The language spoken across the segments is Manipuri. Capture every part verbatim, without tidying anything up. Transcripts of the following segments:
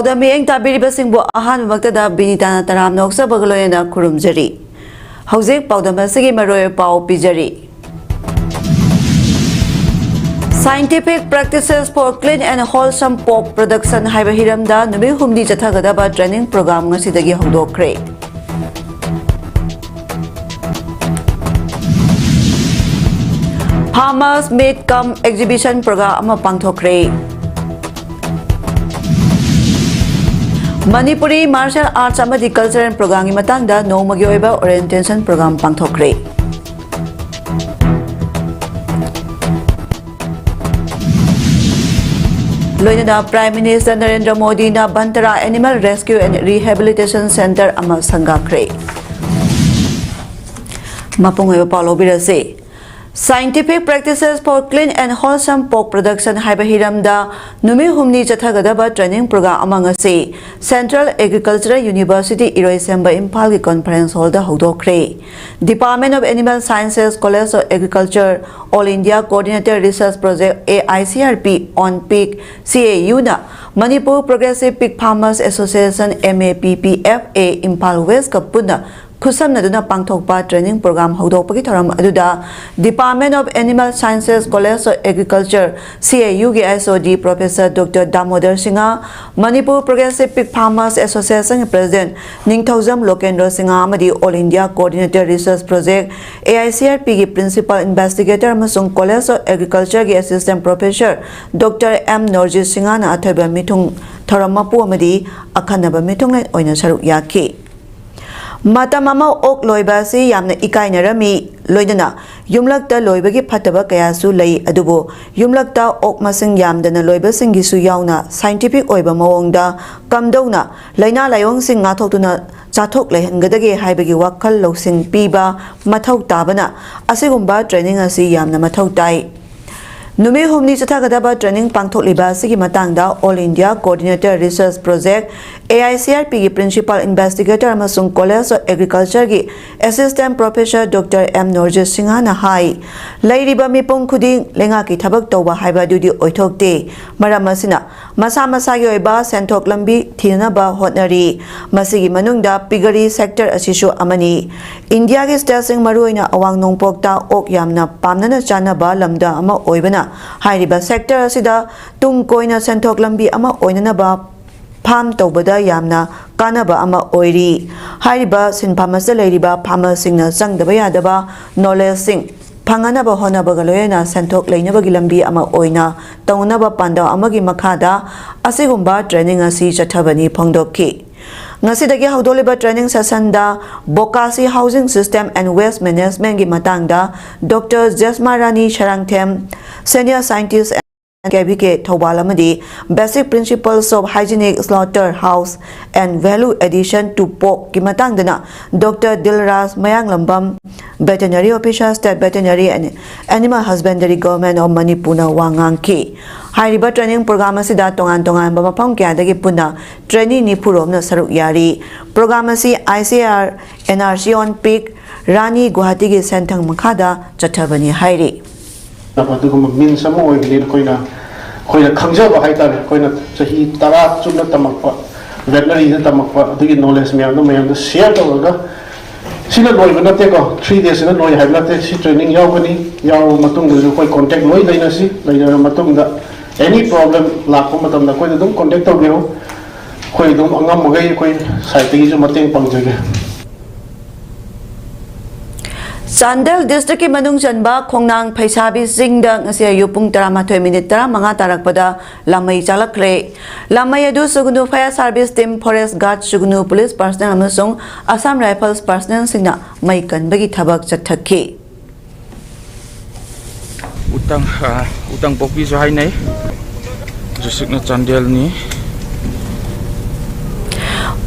ꯄꯥꯎꯗꯝ ꯃꯤꯠꯌꯦꯡ ꯇꯥꯕꯤꯔꯤꯕꯁꯤꯡꯕꯨ ꯑꯍꯥꯟꯕꯃꯛꯇꯗ ꯕꯤꯅꯤꯇꯥꯅ ꯇꯔꯥꯝꯅ ꯑꯣꯛꯆꯕꯒ ꯂꯣꯏꯅꯅ ꯈꯨꯔꯨꯝꯖꯔꯤ꯫ ꯍꯧꯖꯤꯛ ꯄꯥꯎꯗꯝ ꯑꯁꯤꯒꯤ ꯃꯔꯨꯑꯣꯏꯕ ꯄꯥꯎ ꯄꯤꯖꯔꯤ꯫ Scientific Practices for Clean and Wholesome Pork Production ꯍꯥꯏꯕ ꯍꯤꯔꯝꯗ ꯅꯨꯃꯤꯠ ꯍꯨꯝꯅꯤ ꯆꯠꯊꯒꯗꯕ training program ꯉꯁꯤꯗꯒꯤ ꯍꯧꯗꯣꯛꯈ꯭ꯔꯦ꯫ Farmers Meet cum Exhibition program ꯑꯃ ꯄꯥꯡꯊꯣꯛꯈ꯭ꯔꯦ꯫ ꯃꯅꯤꯄꯨꯔꯤ martial arts ꯑꯃꯗꯤ cultural program ꯒꯤ ꯃꯇꯥꯡꯗ ꯅꯣꯡꯃꯒꯤ ꯑꯣꯏꯕ orientation program ꯄꯥꯡꯊꯣꯛꯈ꯭ꯔꯦ꯫ ꯂꯣꯏꯅꯅ Prime Minister ꯅꯔꯦꯟꯗ꯭ꯔ ꯃꯣꯗꯤꯅ ꯕꯟꯇꯔꯥ Animal Rescue and Rehabilitation Centre ꯑꯃ ꯁꯪꯒꯥꯈ꯭ꯔꯦ꯫ ꯃꯄꯨꯡ ꯑꯣꯏꯕ ꯄꯥꯎ ꯂꯧꯕꯤꯔꯁꯤ꯫ Scientific Practices for Clean and Wholesome Pork Production ꯍꯥꯏꯕ ꯍꯤꯔꯝꯗ ꯅꯨꯃꯤꯠ ꯍꯨꯝꯅꯤ ꯆꯠꯊꯒꯗꯕ training program ꯑꯃ ꯉꯁꯤ Central Agricultural University ꯏꯔꯣꯏꯁꯦꯝꯕ ꯏꯝꯐꯥꯜꯒꯤ conference hall the ꯍꯧꯗꯣꯛꯈ꯭ꯔꯦ꯫ Department of Animal Sciences, College of Agriculture, All India Coordinated Research Project, A I C R P, on pig, C A U ꯅ Manipur Progressive Pig Farmers Association, M A P P F A, Imphal West ꯀ ꯄꯨꯟꯅ ꯈꯨꯠꯁꯝꯅꯗꯨꯅ ꯄꯥꯡꯊꯣꯛꯄ training program ꯍꯧꯗꯣꯛꯄꯒꯤ ꯊꯧꯔꯝ ꯑꯗꯨꯗ Department of Animal Sciences, College of Agriculture, C A U ꯒꯤ S O D Professor Doctor Damodar Singh, Manipur Progressive Pig Farmers Association ꯒꯤ President ꯅꯤꯡꯊꯧꯖꯝ ꯂꯣꯀꯦꯟꯗ꯭ꯔꯣ ꯁꯤꯡꯍ ꯑꯃꯗꯤ All India Coordinated Research Project, A I C R P ꯒꯤ Principal Investigator ꯑꯃꯁꯨꯡ College of Agriculture ꯒꯤ Assistant Professor Doctor ꯑꯦꯝ ꯅꯣꯔꯖꯤꯠ ꯁꯤꯡꯍꯅ ꯑꯊꯣꯏꯕ ꯃꯤꯊꯨꯡ ꯊꯧꯔꯝ ꯃꯄꯨ ꯑꯃꯗꯤ ꯑꯈꯟꯅꯕ ꯃꯤꯊꯨꯡꯂꯦꯟ ꯑꯣꯏꯅ ꯁꯔꯨꯛ ꯌꯥꯈꯤ꯫ ꯃꯇꯝ ꯑꯃ ꯑꯣꯛ ꯂꯣꯏꯕ ꯑꯁꯤ ꯌꯥꯝꯅ ꯏꯀꯥꯏꯅꯔꯝꯃꯤ, ꯂꯣꯏꯅꯅ ꯌꯨꯝꯂꯛꯇ ꯂꯣꯏꯕꯒꯤ ꯐꯠꯇꯕ ꯀꯌꯥꯁꯨ ꯂꯩ, ꯑꯗꯨꯕꯨ ꯌꯨꯝꯂꯛꯇ ꯑꯣꯛ ꯃꯁꯤꯡ ꯌꯥꯝꯗꯅ ꯂꯣꯏꯕꯁꯤꯡꯒꯤꯁꯨ ꯌꯥꯎꯅ scientific ꯑꯣꯏꯕ ꯃꯑꯣꯡꯗ ꯀꯝꯗꯧꯅ ꯂꯥꯏꯅꯥ ꯂꯥꯏꯑꯣꯡꯁꯤꯡ ꯉꯥꯛꯊꯣꯛꯇꯨꯅ ꯆꯥꯊꯣꯛ ꯂꯩꯍꯟꯒꯗꯒꯦ ꯍꯥꯏꯕꯒꯤ ꯋꯥꯈꯜ ꯂꯧꯁꯤꯡ ꯄꯤꯕ ꯃꯊꯧ ꯇꯥꯕꯅ ꯑꯁꯤꯒꯨꯝꯕ training ꯑꯁꯤ ꯌꯥꯝꯅ ꯃꯊꯧ ꯇꯥꯏ꯫ ꯅꯨꯃꯤꯠ ꯍꯨꯝꯅꯤ ꯆꯠꯊꯒꯗꯕ training ꯄꯥꯡꯊꯣꯛꯂꯤꯕ ꯑꯁꯤꯒꯤ ꯃꯇꯥꯡꯗ All India Coordinator Research Project, A I C R P ꯒꯤ Principal Investigator ꯑꯃꯁꯨꯡ College of Agricultureꯒꯤ Assistant Professor Doctor M ꯅꯣꯔꯖꯤꯠ ꯁꯤꯡꯍꯅ ꯍꯥꯏ, ꯂꯩꯔꯤꯕ ꯃꯤꯄꯨꯝ ꯈꯨꯗꯤꯡ ꯂꯩꯉꯥꯛꯀꯤ ꯊꯕꯛ ꯇꯧꯕ ꯍꯥꯏꯕ ꯑꯗꯨꯗꯤ ꯑꯣꯏꯊꯣꯛꯇꯦ꯫ ꯃꯔꯝ ꯑꯁꯤꯅ, ꯃꯁꯥ ꯃꯁꯥꯒꯤ ꯑꯣꯏꯕ ꯁꯦꯟꯊꯣꯛ ꯂꯝꯕꯤ ꯊꯤꯅꯅꯕ ꯍꯣꯠꯅꯔꯤ꯫ ꯃꯁꯤꯒꯤ ꯃꯅꯨꯡꯗ piggery sector ꯑꯁꯤꯁꯨ ꯑꯃꯅꯤ꯫ ꯏꯟꯗꯤꯌꯥꯒꯤ stateꯁꯤꯡ, ꯃꯔꯨꯑꯣꯏꯅ ꯑꯋꯥꯡ ꯅꯣꯡꯄꯣꯛꯇ ꯑꯣꯛ ꯌꯥꯝꯅ ꯄꯥꯝꯅꯅ ꯆꯥꯅꯕ ꯂꯝꯗꯝ ꯑꯃ ꯑꯣꯏꯕꯅ, ꯍꯥꯏꯔꯤꯕ sector ꯑꯁꯤꯗ ꯇꯨꯡ ꯀꯣꯏꯅ ꯁꯦꯟꯊꯣꯛ ꯂꯝꯕꯤ ꯑꯃ ꯑꯣꯏꯅꯅꯕ farm ꯇꯧꯕꯗ ꯌꯥꯝꯅ ꯀꯥꯟꯅꯕ ꯑꯃ ꯑꯣꯏꯔꯤ꯫ ꯍꯥꯏꯔꯤꯕ ꯁꯤꯟꯐꯝ ꯑꯁꯤꯗ ꯂꯩꯔꯤꯕ farmerꯁꯤꯡꯅ ꯆꯪꯗꯕ ꯌꯥꯗꯕ knowledgeꯁꯤꯡ ꯐꯪꯅꯅꯕ ꯍꯣꯠꯅꯕꯒ ꯂꯣꯏꯅꯅ ꯁꯦꯟꯊꯣꯛ ꯂꯩꯅꯕꯒꯤ ꯂꯝꯕꯤ ꯑꯃ ꯑꯣꯏꯅ ꯇꯧꯅꯅꯕ ꯄꯥꯟꯗꯝ ꯑꯃꯒꯤ ꯃꯈꯥꯗ ꯑꯁꯤꯒꯨꯝꯕ training ꯑꯁꯤ ꯆꯠꯊꯕꯅꯤ ꯐꯣꯡꯗꯣꯛꯈꯤ꯫ ꯉꯁꯤꯗꯒꯤ ꯍꯧꯗꯣꯛꯂꯤꯕ training sessionꯗ ꯕꯣꯀꯥꯁꯤ housing system and waste managementꯀꯤ ꯃꯇꯥꯡꯗ Doctor ꯖꯦꯁꯃꯥ Rani Sarangthem, Senior Scientist and K V K Thoubal ꯑꯃꯗꯤ Basic Principles of Hygienic Slaughter House and Value Addition to Porkꯀꯤ ꯃꯇꯥꯡꯗꯅ Doctor ꯗꯤꯜꯔꯥꯖ Mayanglambam, Veterinary Officer, State Veterinary and Animal Husbandry, Government of Manipurꯅ ꯋꯥ ꯉꯥꯡꯈꯤ꯫ ꯍꯥꯏꯔꯤꯕ training program ꯑꯁꯤꯗ ꯇꯣꯉꯥꯟ ꯇꯣꯉꯥꯟꯕ ꯃꯐꯝ ꯀꯌꯥꯗꯒꯤ ꯄꯨꯟꯅ trainee ꯅꯤꯐꯨ ꯔꯣꯝꯅ ꯁꯔꯨꯛ ꯌꯥꯔꯤ꯫ Program ꯑꯁꯤ I C R N R C on Pig, ꯔꯥꯅꯤ ꯒꯨꯋꯥꯍꯥꯇꯤꯒꯤ ꯁꯦꯟꯊꯪ ꯃꯈꯥꯗ ꯆꯠꯊꯕꯅꯤ ꯍꯥꯏꯔꯤ꯫ ꯑꯗꯨꯒꯨꯝꯕ means ꯑꯃ ꯑꯣꯏꯕꯅꯤꯅ ꯑꯩꯈꯣꯏꯅ, ꯑꯩꯈꯣꯏꯅ ꯈꯪꯖꯕ ꯍꯥꯏꯇꯥꯔꯦ, ꯑꯩꯈꯣꯏꯅ ꯆꯍꯤ ꯇꯔꯥ ꯆꯨꯞꯅ ꯇꯝꯃꯛꯄ, veterinaryꯗ ꯇꯝꯃꯛꯄ ꯑꯗꯨꯒꯤ knowledge ꯃꯌꯥꯝꯗꯣ ꯃꯌꯥꯝꯗꯣ share ꯇꯧꯔꯒ, ꯁꯤꯅ ꯂꯣꯏꯕ ꯅꯠꯇꯦꯀꯣ, three daysꯁꯤꯅ ꯂꯣꯏ ꯍꯥꯏꯕ ꯅꯠꯇꯦ꯫ ꯁꯤ training ꯌꯥꯎꯒꯅꯤ, ꯌꯥꯎꯔꯕ ꯃꯇꯨꯡꯗꯁꯨ ꯑꯩꯈꯣꯏ contact ꯂꯣꯏ ꯂꯩꯅꯁꯤ꯫ ꯂꯩꯅꯔꯕ ꯃꯇꯨꯡꯗ any problem ꯂꯥꯛꯄ ꯃꯇꯝꯗ ꯑꯩꯈꯣꯏꯗ ꯑꯗꯨꯝ contact ꯇꯧꯕꯤꯔꯣ꯫ ꯑꯩꯈꯣꯏ ꯑꯗꯨꯝ ꯑꯉꯝꯕꯈꯩ ꯑꯩꯈꯣꯏ sideꯇꯒꯤꯁꯨ ꯃꯇꯦꯡ ꯄꯥꯡꯖꯒꯦ꯫ ꯆꯥꯟꯗꯦꯜ districtꯀꯤ ꯃꯅꯨꯡ ꯆꯟꯕ ꯈꯣꯡꯅꯥꯡ ꯐꯩꯁꯥꯕꯤ ꯆꯤꯡꯗ ꯉꯁꯤ ꯑꯌꯨꯛ ꯄꯨꯡ ꯇꯔꯥꯃꯥꯊꯣꯏ minute ꯇꯔꯥꯃꯉꯥ ꯇꯥꯔꯛꯄꯗ ꯂꯥꯃꯩ ꯆꯥꯂꯛꯈ꯭ꯔꯦ꯫ ꯂꯥꯃꯩ ꯑꯗꯨ ꯁꯨꯒꯅꯨ fire service team, forest guard, ꯁꯨꯒꯅꯨ police personnel ꯑꯃꯁꯨꯡ Assam Rifles personnelꯁꯤꯡꯅ ꯃꯩ ꯀꯟꯕꯒꯤ ꯊꯕꯛ ꯆꯠꯊꯈꯤ꯫ ꯎꯇꯪ, ꯑ, ꯎꯇꯪ ꯄꯣꯛꯄꯤꯁꯨ ꯍꯥꯏꯅꯩ꯫ Districtꯅ ꯆꯥꯟꯗꯦꯜꯅꯤ꯫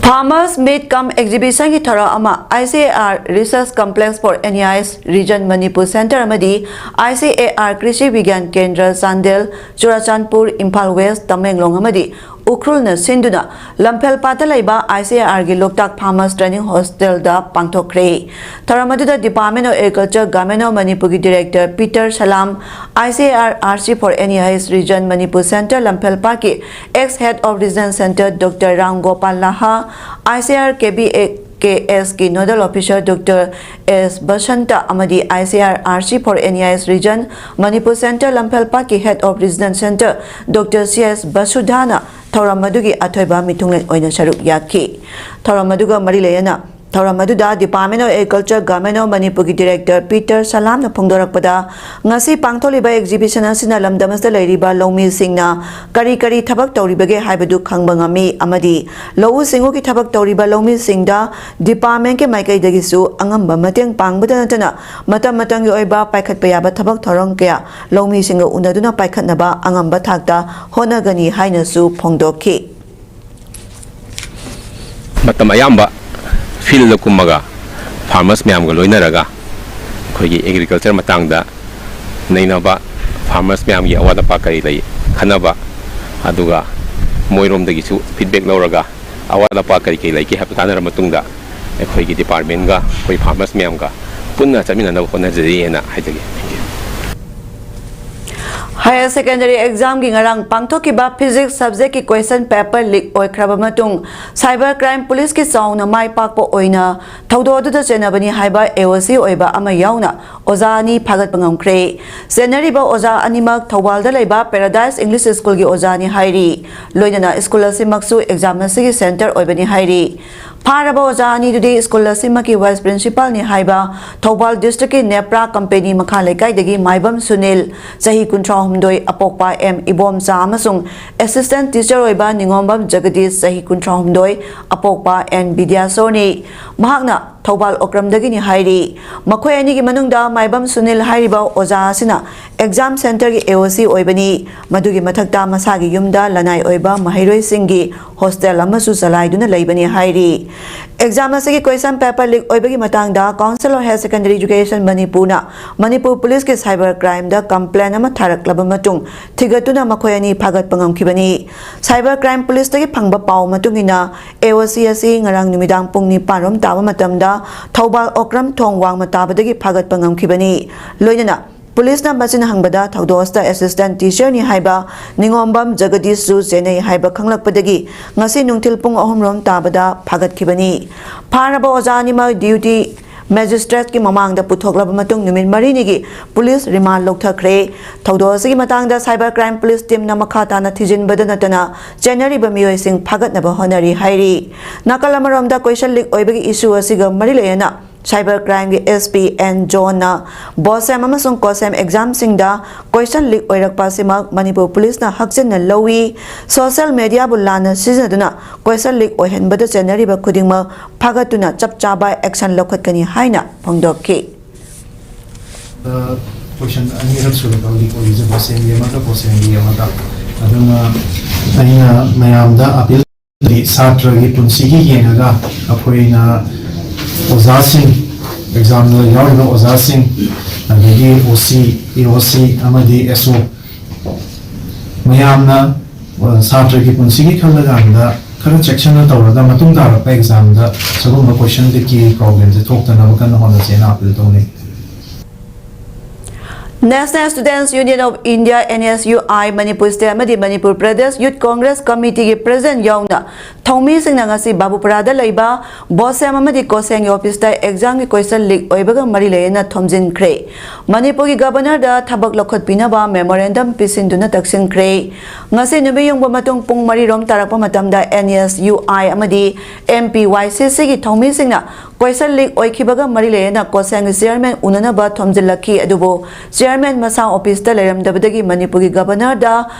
Farmers Meet cum Exhibition ꯒꯤ ꯊꯧꯔꯝ ꯑꯃ I C A R Research Complex for N E I S Region Manipur Center ꯑꯃꯗꯤ I C A R ꯀ꯭ꯔꯤꯁꯤ ꯕꯤꯒ꯭ꯌꯥꯟ ꯀꯦꯟꯗ꯭ꯔ ꯆꯥꯟꯗꯦꯜ, ꯆꯨꯔꯥꯆꯥꯟꯄꯨꯔ, ꯏꯝꯐꯥꯜ ꯋꯦꯁ, ꯇꯃꯦꯡꯂꯣꯡ ꯑꯃꯗꯤ ꯎꯈ꯭ꯔꯨꯜꯅ ꯁꯤꯟꯗꯨꯅ ꯂꯝꯐꯦꯜꯄꯥꯠꯇ ꯂꯩꯕ I C A R ꯒꯤ ꯂꯣꯛꯇꯥꯛ Farmers Training Hostel ꯗ ꯄꯥꯡꯊꯣꯛꯈ꯭ꯔꯦ꯫ ꯊꯧꯔꯝ ꯑꯗꯨꯗ Department of Agriculture, Government of ꯃꯅꯤꯄꯨꯔꯒꯤ Director Peter Salam, I C A R R C for N E I S Region Manipur Center ꯂꯝꯐꯦꯜꯄꯥꯠꯀꯤ Ex Head of Region Center Doctor Ram Gopal Laha, I C A R K B A K S ꯀꯤ Nodal Officer Doctor S Basanta ꯑꯃꯗꯤ I C A R R C for N E I S Region Manipur Center ꯂꯝꯐꯦꯜꯄꯥꯠꯀꯤ Head of Region Center Doctor C S Basudhana ꯊꯧꯔꯝ ꯑꯗꯨꯒꯤ ꯑꯊꯣꯏꯕ ꯃꯤꯊꯨꯡꯂꯦꯟ ꯑꯣꯏꯅ ꯁꯔꯨꯛ ꯌꯥꯈꯤ꯫ ꯊꯧꯔꯝ ꯑꯗꯨꯒ ꯃꯔꯤ ꯂꯩꯅꯅ ꯊꯧꯔꯝ ꯑꯗꯨꯗ Department of Agriculture, Government of ꯃꯅꯤꯄꯨꯔꯒꯤ Director Peter Salamꯅ ꯐꯣꯡꯗꯣꯔꯛꯄꯗ, ꯉꯁꯤ ꯄꯥꯡꯊꯣꯛꯂꯤꯕ exhibition ꯑꯁꯤꯅ ꯂꯝꯗꯝ ꯑꯁꯤꯗ ꯂꯩꯔꯤꯕ ꯂꯧꯃꯤꯁꯤꯡꯅ ꯀꯔꯤ ꯀꯔꯤ ꯊꯕꯛ ꯇꯧꯔꯤꯕꯒꯦ ꯍꯥꯏꯕꯗꯨ ꯈꯪꯕ ꯉꯝꯃꯤ ꯑꯃꯗꯤ ꯂꯧꯎ ꯁꯤꯡꯎꯒꯤ ꯊꯕꯛ ꯇꯧꯔꯤꯕ ꯂꯧꯃꯤꯁꯤꯡꯗ department ꯀꯤ ꯃꯥꯏꯀꯩꯗꯒꯤꯁꯨ ꯑꯉꯝꯕ ꯃꯇꯦꯡ ꯄꯥꯡꯕꯗ ꯅꯠꯇꯅ ꯃꯇꯝ ꯃꯇꯝꯒꯤ ꯑꯣꯏꯕ ꯄꯥꯏꯈꯠꯄ ꯌꯥꯕ ꯊꯕꯛ ꯊꯧꯔꯝ ꯀꯌꯥ ꯂꯧꯃꯤꯁꯤꯡꯒ ꯎꯅꯗꯨꯅ ꯄꯥꯏꯈꯠꯅꯕ ꯑꯉꯝꯕ ꯊꯥꯛꯇ ꯍꯣꯠꯅꯒꯅꯤ ꯍꯥꯏꯅꯁꯨ ꯐꯣꯡꯗꯣꯛꯈꯤ꯫ ꯃꯇꯝ ꯑꯌꯥꯝꯕ field ꯀꯨꯝꯃꯒ farmers ꯃꯌꯥꯝꯒ ꯂꯣꯏꯅꯔꯒ ꯑꯩꯈꯣꯏꯒꯤ agriculture ꯃꯇꯥꯡꯗ ꯅꯩꯅꯕ, farmers ꯃꯌꯥꯝꯒꯤ ꯑꯋꯥꯠ ꯑꯄꯥ ꯀꯔꯤ ꯂꯩ ꯈꯟꯅꯕ, ꯑꯗꯨꯒ ꯃꯣꯏꯔꯣꯝꯗꯒꯤꯁꯨ feedback ꯂꯧꯔꯒ ꯑꯋꯥꯠ ꯑꯄꯥ ꯀꯔꯤ ꯀꯔꯤ ꯂꯩꯒꯦ ꯍꯥꯏꯕ ꯇꯥꯟꯅꯔ ꯃꯇꯨꯡꯗ ꯑꯩꯈꯣꯏꯒꯤ department ꯀ ꯑꯩꯈꯣꯏ farmers ꯃꯌꯥꯝꯒ ꯄꯨꯟꯅ ꯆꯠꯃꯤꯟꯅꯅꯕ ꯍꯣꯠꯅꯖꯔꯤ ꯍꯥꯏꯅ ꯍꯥꯏꯖꯒꯦ꯫ Higher Secondary Exam ꯒꯤ ꯉꯔꯥꯡ ꯄꯥꯡꯊꯣꯛꯈꯤꯕ Physics subject ꯀꯤ question paper leak ꯑꯣꯏꯈ꯭ꯔꯕ ꯃꯇꯨꯡ Cyber Crime Police ꯀꯤ ꯆꯥꯎꯅ ꯃꯥꯏ ꯄꯥꯛꯄ ꯑꯣꯏꯅ ꯊꯧꯗꯣꯛ ꯑꯗꯨꯗ ꯆꯦꯟꯅꯕꯅꯤ ꯍꯥꯏꯕ A O C ꯑꯣꯏꯕ ꯑꯃ ꯌꯥꯎꯅ ꯑꯣꯖꯥ ꯑꯅꯤ ꯐꯥꯒꯠꯄ ꯉꯝꯈ꯭ꯔꯦ꯫ ꯆꯦꯟꯅꯔꯤꯕ ꯑꯣꯖꯥ ꯑꯅꯤꯃꯛ ꯊꯧꯕꯥꯜꯗ ꯂꯩꯕ Paradise English School ꯒꯤ ꯑꯣꯖꯥꯅꯤ ꯍꯥꯏꯔꯤ꯫ ꯂꯣꯏꯅꯅ school ꯑꯁꯤꯃꯛꯁꯨ exam ꯑꯁꯤꯒꯤ center ꯑꯣꯏꯕꯅꯤ ꯍꯥꯏꯔꯤ꯫ ꯐꯥꯔꯕ ꯑꯣꯖꯥ ꯑꯅꯤꯗꯨꯗꯤ school ꯑꯁꯤꯃꯛꯀꯤ vice principal ꯅꯤ ꯍꯥꯏꯕ ꯊꯧꯕꯥꯜ district ꯀꯤ ꯅꯦꯄ꯭ꯔꯥ company ꯃꯈꯥ ꯂꯩꯀꯥꯏꯗꯒꯤ ꯃꯥꯏꯕꯝ ꯁꯨꯅꯤꯜ, ꯆꯍꯤ ꯀꯨꯟꯊ꯭ꯔꯥꯍꯨꯝꯗꯣꯏ, ꯑꯄꯣꯛꯄ M ꯏꯕꯣꯝꯆꯥ, ꯑꯃꯁꯨꯡ assistant teacher ꯑꯣꯏꯕ ꯅꯤꯉꯣꯝꯕꯝ ꯖꯒꯗꯤꯁ, ꯆꯍꯤ ꯀꯨꯟꯊ꯭ꯔꯥꯍꯨꯝꯗꯣꯏ, ꯑꯄꯣꯛꯄ N ꯕꯤꯗ꯭ꯌꯥꯁꯣꯔꯅꯤ꯫ ꯃꯍꯥꯛꯅ ꯊꯧꯕꯥꯜ ꯑꯣꯀ꯭ꯔꯝꯗꯒꯤꯅꯤ ꯍꯥꯏꯔꯤ꯫ ꯃꯈꯣꯏ ꯑꯅꯤꯒꯤ ꯃꯅꯨꯡꯗ ꯃꯥꯏꯕꯝ ꯁꯨꯅꯤꯜ ꯍꯥꯏꯔꯤꯕ ꯑꯣꯖꯥ ꯑꯁꯤꯅ ꯑꯦꯛꯖꯥꯝ ꯁꯦꯟꯇꯔꯒꯤ ꯑꯦ ꯑꯣ ꯁꯤ ꯑꯣꯏꯕꯅꯤ꯫ ꯃꯗꯨꯒꯤ ꯃꯊꯛꯇ ꯃꯁꯥꯒꯤ ꯌꯨꯝꯗ ꯂꯅꯥꯏ ꯑꯣꯏꯕ ꯃꯍꯩꯔꯣꯏꯁꯤꯡꯒꯤ ꯍꯣꯁꯇꯦꯜ ꯑꯃꯁꯨ ꯆꯂꯥꯏꯗꯨꯅ ꯂꯩꯕꯅꯤ ꯍꯥꯏꯔꯤ꯫ ꯑꯦꯛꯖꯥꯝ ꯑꯁꯤꯒꯤ ꯀꯣꯏꯁꯟ ꯄꯦꯄꯔ ꯂꯤꯛ ꯑꯣꯏꯕꯒꯤ ꯃꯇꯥꯡꯗ Council of Higher Secondary Education ꯃꯅꯤꯄꯨꯔꯅ ꯃꯅꯤꯄꯨꯔ ꯄꯨꯂꯤꯁꯀꯤ ꯁꯥꯏꯕꯔ ꯀ꯭ꯔꯥꯏꯝꯗ ꯀꯝꯄ꯭ꯂꯦꯟ ꯑꯃ ꯊꯥꯔꯛꯂꯕ ꯃꯇꯨꯡ ꯊꯤꯒꯠꯇꯨꯅ ꯃꯈꯣꯏ ꯑꯅꯤ ꯐꯥꯒꯠꯄ ꯉꯝꯈꯤꯕꯅꯤ꯫ ꯁꯥꯏꯕꯔ ꯀ꯭ꯔꯥꯏꯝ ꯄꯨꯂꯤꯁꯇꯒꯤ ꯐꯪꯕ ꯄꯥꯎ ꯃꯇꯨꯡ ꯏꯟꯅ, ꯑꯦ ꯑꯣ ꯁꯤ ꯑꯁꯤ ꯉꯔꯥꯡ ꯅꯨꯃꯤꯗꯥꯡ ꯄꯨꯡ ꯅꯤꯄꯥꯟ ꯔꯣꯝ ꯇꯥꯕ ꯃꯇꯝꯗ ꯊꯧꯕꯥꯜ ꯑꯣꯀ꯭ꯔꯝ ꯊꯣꯡ ꯋꯥꯡꯃ ꯇꯥꯕꯗꯒꯤ ꯐꯥꯒꯠꯄ ꯉꯝꯈꯤꯕꯅꯤ꯫ ꯂꯣꯏꯅꯅ ꯄꯨꯂꯤꯁꯅ ꯃꯆꯤꯟ ꯍꯪꯕꯗ ꯊꯧꯗꯣꯛ ꯑꯁꯤꯗ ꯑꯦꯁꯤꯁꯇꯦꯟ ꯇꯤꯆꯔꯅꯤ ꯍꯥꯏꯕ ꯅꯤꯉꯣꯝꯕꯝ ꯖꯒꯗꯤꯁꯁꯨ ꯆꯦꯟꯅꯩ ꯍꯥꯏꯕ ꯈꯪꯂꯛꯄꯗꯒꯤ ꯉꯁꯤ ꯅꯨꯡꯊꯤꯜ ꯄꯨꯡ ꯑꯍꯨꯝ ꯔꯣꯝ ꯇꯥꯕꯗ ꯐꯥꯒꯠꯈꯤꯕꯅꯤ꯫ ꯐꯥꯔꯕ ꯑꯣꯖꯥ ꯑꯅꯤꯃꯛ ꯗ꯭ꯌꯨꯇꯤ ꯃꯦꯖꯤꯁꯇ꯭ꯔꯦꯠꯀꯤ ꯃꯃꯥꯡꯗ ꯄꯨꯊꯣꯛꯂꯕ ꯃꯇꯨꯡ ꯅꯨꯃꯤꯠ ꯃꯔꯤꯅꯤꯒꯤ ꯄꯨꯂꯤꯁ ꯔꯤꯃꯥꯟ ꯂꯧꯊꯈ꯭ꯔꯦ꯫ ꯊꯧꯗꯣꯛ ꯑꯁꯤꯒꯤ ꯃꯇꯥꯡꯗ ꯁꯥꯏꯕꯔ ꯀ꯭ꯔꯥꯏꯝ ꯄꯨꯂꯤꯁ ꯇꯤꯝꯅ ꯃꯈꯥ ꯇꯥꯅ ꯊꯤꯖꯤꯟꯕꯗ ꯅꯠꯇꯅ ꯆꯦꯟꯅꯔꯤꯕ ꯃꯤꯑꯣꯏꯁꯤꯡ ꯐꯥꯒꯠꯅꯕ ꯍꯣꯠꯅꯔꯤ ꯍꯥꯏꯔꯤ꯫ ꯅꯥꯀꯜ ꯑꯃꯔꯣꯝꯗ ꯀꯣꯏꯁꯟ ꯂꯤꯛ ꯑꯣꯏꯕꯒꯤ ꯏꯁꯨ ꯑꯁꯤꯒ ꯃꯔꯤ ꯂꯩꯅꯅ ꯁꯥꯏꯕꯔ ꯀ꯭ꯔꯥꯏꯝꯒꯤ ꯑꯦꯁ ꯄꯤ ꯑꯦꯟ ꯖꯣꯟꯅ ꯕꯣꯁꯦꯝ ꯑꯃꯁꯨꯡ ꯀꯣꯁꯦꯝ ꯑꯦꯛꯖꯥꯝꯁꯤꯡꯗ ꯀꯣꯏꯁꯟ ꯂꯤꯛ ꯑꯣꯏꯔꯛꯄ ꯑꯁꯤꯃꯛ ꯃꯅꯤꯄꯨꯔ ꯄꯨꯂꯤꯁꯅ ꯍꯛꯆꯤꯟꯅ ꯂꯧꯏ꯫ ꯁꯣꯁꯤꯌꯦꯜ ꯃꯦꯗꯤꯌꯥꯕꯨ ꯂꯥꯟꯅ ꯁꯤꯖꯤꯟꯅꯗꯨꯅ ꯀꯣꯏꯁꯟ ꯂꯤꯛ ꯑꯣꯏꯍꯟꯕꯗ ꯆꯦꯟꯅꯔꯤꯕ ꯈꯨꯗꯤꯡꯃꯛ ꯐꯥꯒꯠꯇꯨꯅ ꯆꯞ ꯆꯥꯕ ꯑꯦꯛꯁꯟ ꯂꯧꯈꯠꯀꯅꯤ ꯍꯥꯏꯅ ꯐꯣꯡꯗꯣꯛꯈꯤ꯫ ꯀꯣꯏꯁꯟ ꯑꯅꯤꯔꯛ ꯁꯨꯔꯦ ꯂꯤꯛ ꯑꯣꯏꯔꯤꯁꯦ, ꯕꯣꯁꯦꯝꯒꯤ ꯑꯃꯒ ꯀꯣꯁꯦꯝꯒꯤ ꯑꯃꯒ꯫ ꯑꯗꯨꯅ ꯑꯩꯅ ꯃꯌꯥꯝꯗ ꯑꯄꯤꯜ, ꯁꯥꯇ꯭ꯔꯒꯤ ꯄꯨꯟꯁꯤꯒꯤ ꯌꯦꯡꯉꯒ ꯑꯩꯈꯣꯏꯅ ꯑꯣꯖꯥꯁꯤꯡ, ꯑꯦꯛꯖꯥꯝꯗ ꯌꯥꯎꯔꯤꯕ ꯑꯣꯖꯥꯁꯤꯡ, ꯑꯗꯒꯤ ꯑꯣ ꯁꯤ, ꯑꯦ ꯑꯣ ꯁꯤ ꯑꯃꯗꯤ ꯑꯦꯁ ꯑꯣ ꯃꯌꯥꯝꯅ, ꯑ, ꯁꯥꯇ꯭ꯔꯒꯤ ꯄꯨꯟꯁꯤꯒꯤ ꯈꯜꯂꯀꯥꯟꯗ ꯈꯔ ꯆꯦꯛꯁꯤꯟꯅ ꯇꯧꯔꯒ ꯃꯇꯨꯡ ꯇꯥꯔꯛꯄ ꯑꯦꯛꯖꯥꯝꯗ ꯁꯤꯒꯨꯝꯕ ꯀꯣꯏꯁꯟ ꯂꯤꯛꯀꯤ ꯄ꯭ꯔꯣꯕ꯭ꯂꯦꯝꯁꯦ ꯊꯣꯛꯇꯅꯕ ꯀꯟꯅ ꯍꯣꯠꯅꯁꯦꯅ ꯑꯄꯤꯜ ꯇꯧꯅꯩ꯫ National Students Union of India, N S U I, Manipur state ꯑꯃꯗꯤ ꯃꯅꯤꯄꯨꯔ ꯄ꯭ꯔꯗꯦꯁ ꯌꯨꯠ ꯀꯣꯡꯒ꯭ꯔꯦꯁ ꯀꯃꯤꯇꯤꯒꯤ ꯄ꯭ꯔꯁꯤꯗꯦꯟꯠ ꯌꯥꯎꯅ ꯊꯧꯃꯤꯁꯤꯡꯅ ꯉꯁꯤ ꯕꯥꯕꯨꯄꯨꯔꯥꯗ ꯂꯩꯕ ꯕꯣꯁꯦꯝ ꯑꯃꯗꯤ ꯀꯣꯁꯦꯝꯒꯤ ꯑꯣꯐꯤꯁꯇ ꯑꯦꯛꯖꯥꯝꯒꯤ ꯀꯣꯏꯁꯟ ꯂꯤꯛ ꯑꯣꯏꯕꯒ ꯃꯔꯤ ꯂꯩꯅꯅ ꯊꯣꯝꯖꯤꯟꯈ꯭ꯔꯦ꯫ ꯃꯅꯤꯄꯨꯔꯒꯤ ꯒꯕꯔꯅꯔꯗ ꯊꯕꯛ ꯂꯧꯈꯠꯄꯤꯅꯕ ꯃꯦꯃꯣꯔꯦꯟꯗꯝ ꯄꯤꯁꯤꯟꯗꯨꯅ ꯇꯛꯁꯤꯟꯈ꯭ꯔꯦ꯫ ꯉꯁꯤ ꯅꯨꯃꯤꯠ ꯌꯨꯡꯕ ꯃꯇꯨꯡ ꯄꯨꯡ ꯃꯔꯤ ꯔꯣꯝ ꯇꯥꯔꯛꯄ ꯃꯇꯝꯗ N S U I ꯑꯃꯗꯤ M P Y C Cꯒꯤ ꯊꯧꯃꯤꯁꯤꯡꯅ ꯀꯣꯏꯁꯟ ꯂꯤꯛ ꯑꯣꯏꯈꯤꯕꯒ ꯃꯔꯤ ꯂꯩꯅꯅ ꯀꯣꯁꯦꯝꯒꯤ ꯆꯤꯌꯔꯃꯦꯟ ꯎꯅꯅꯕ ꯊꯣꯝꯖꯤꯜꯂꯛꯈꯤ, ꯑꯗꯨꯕꯨ ꯆꯤꯌꯔꯃꯦꯟ ꯃꯁꯥ ꯑꯣꯐꯤꯁꯇ ꯂꯩꯔꯝꯗꯕꯗꯒꯤ ꯃꯅꯤꯄꯨꯔꯒꯤ ꯒꯕꯔꯅꯔꯗ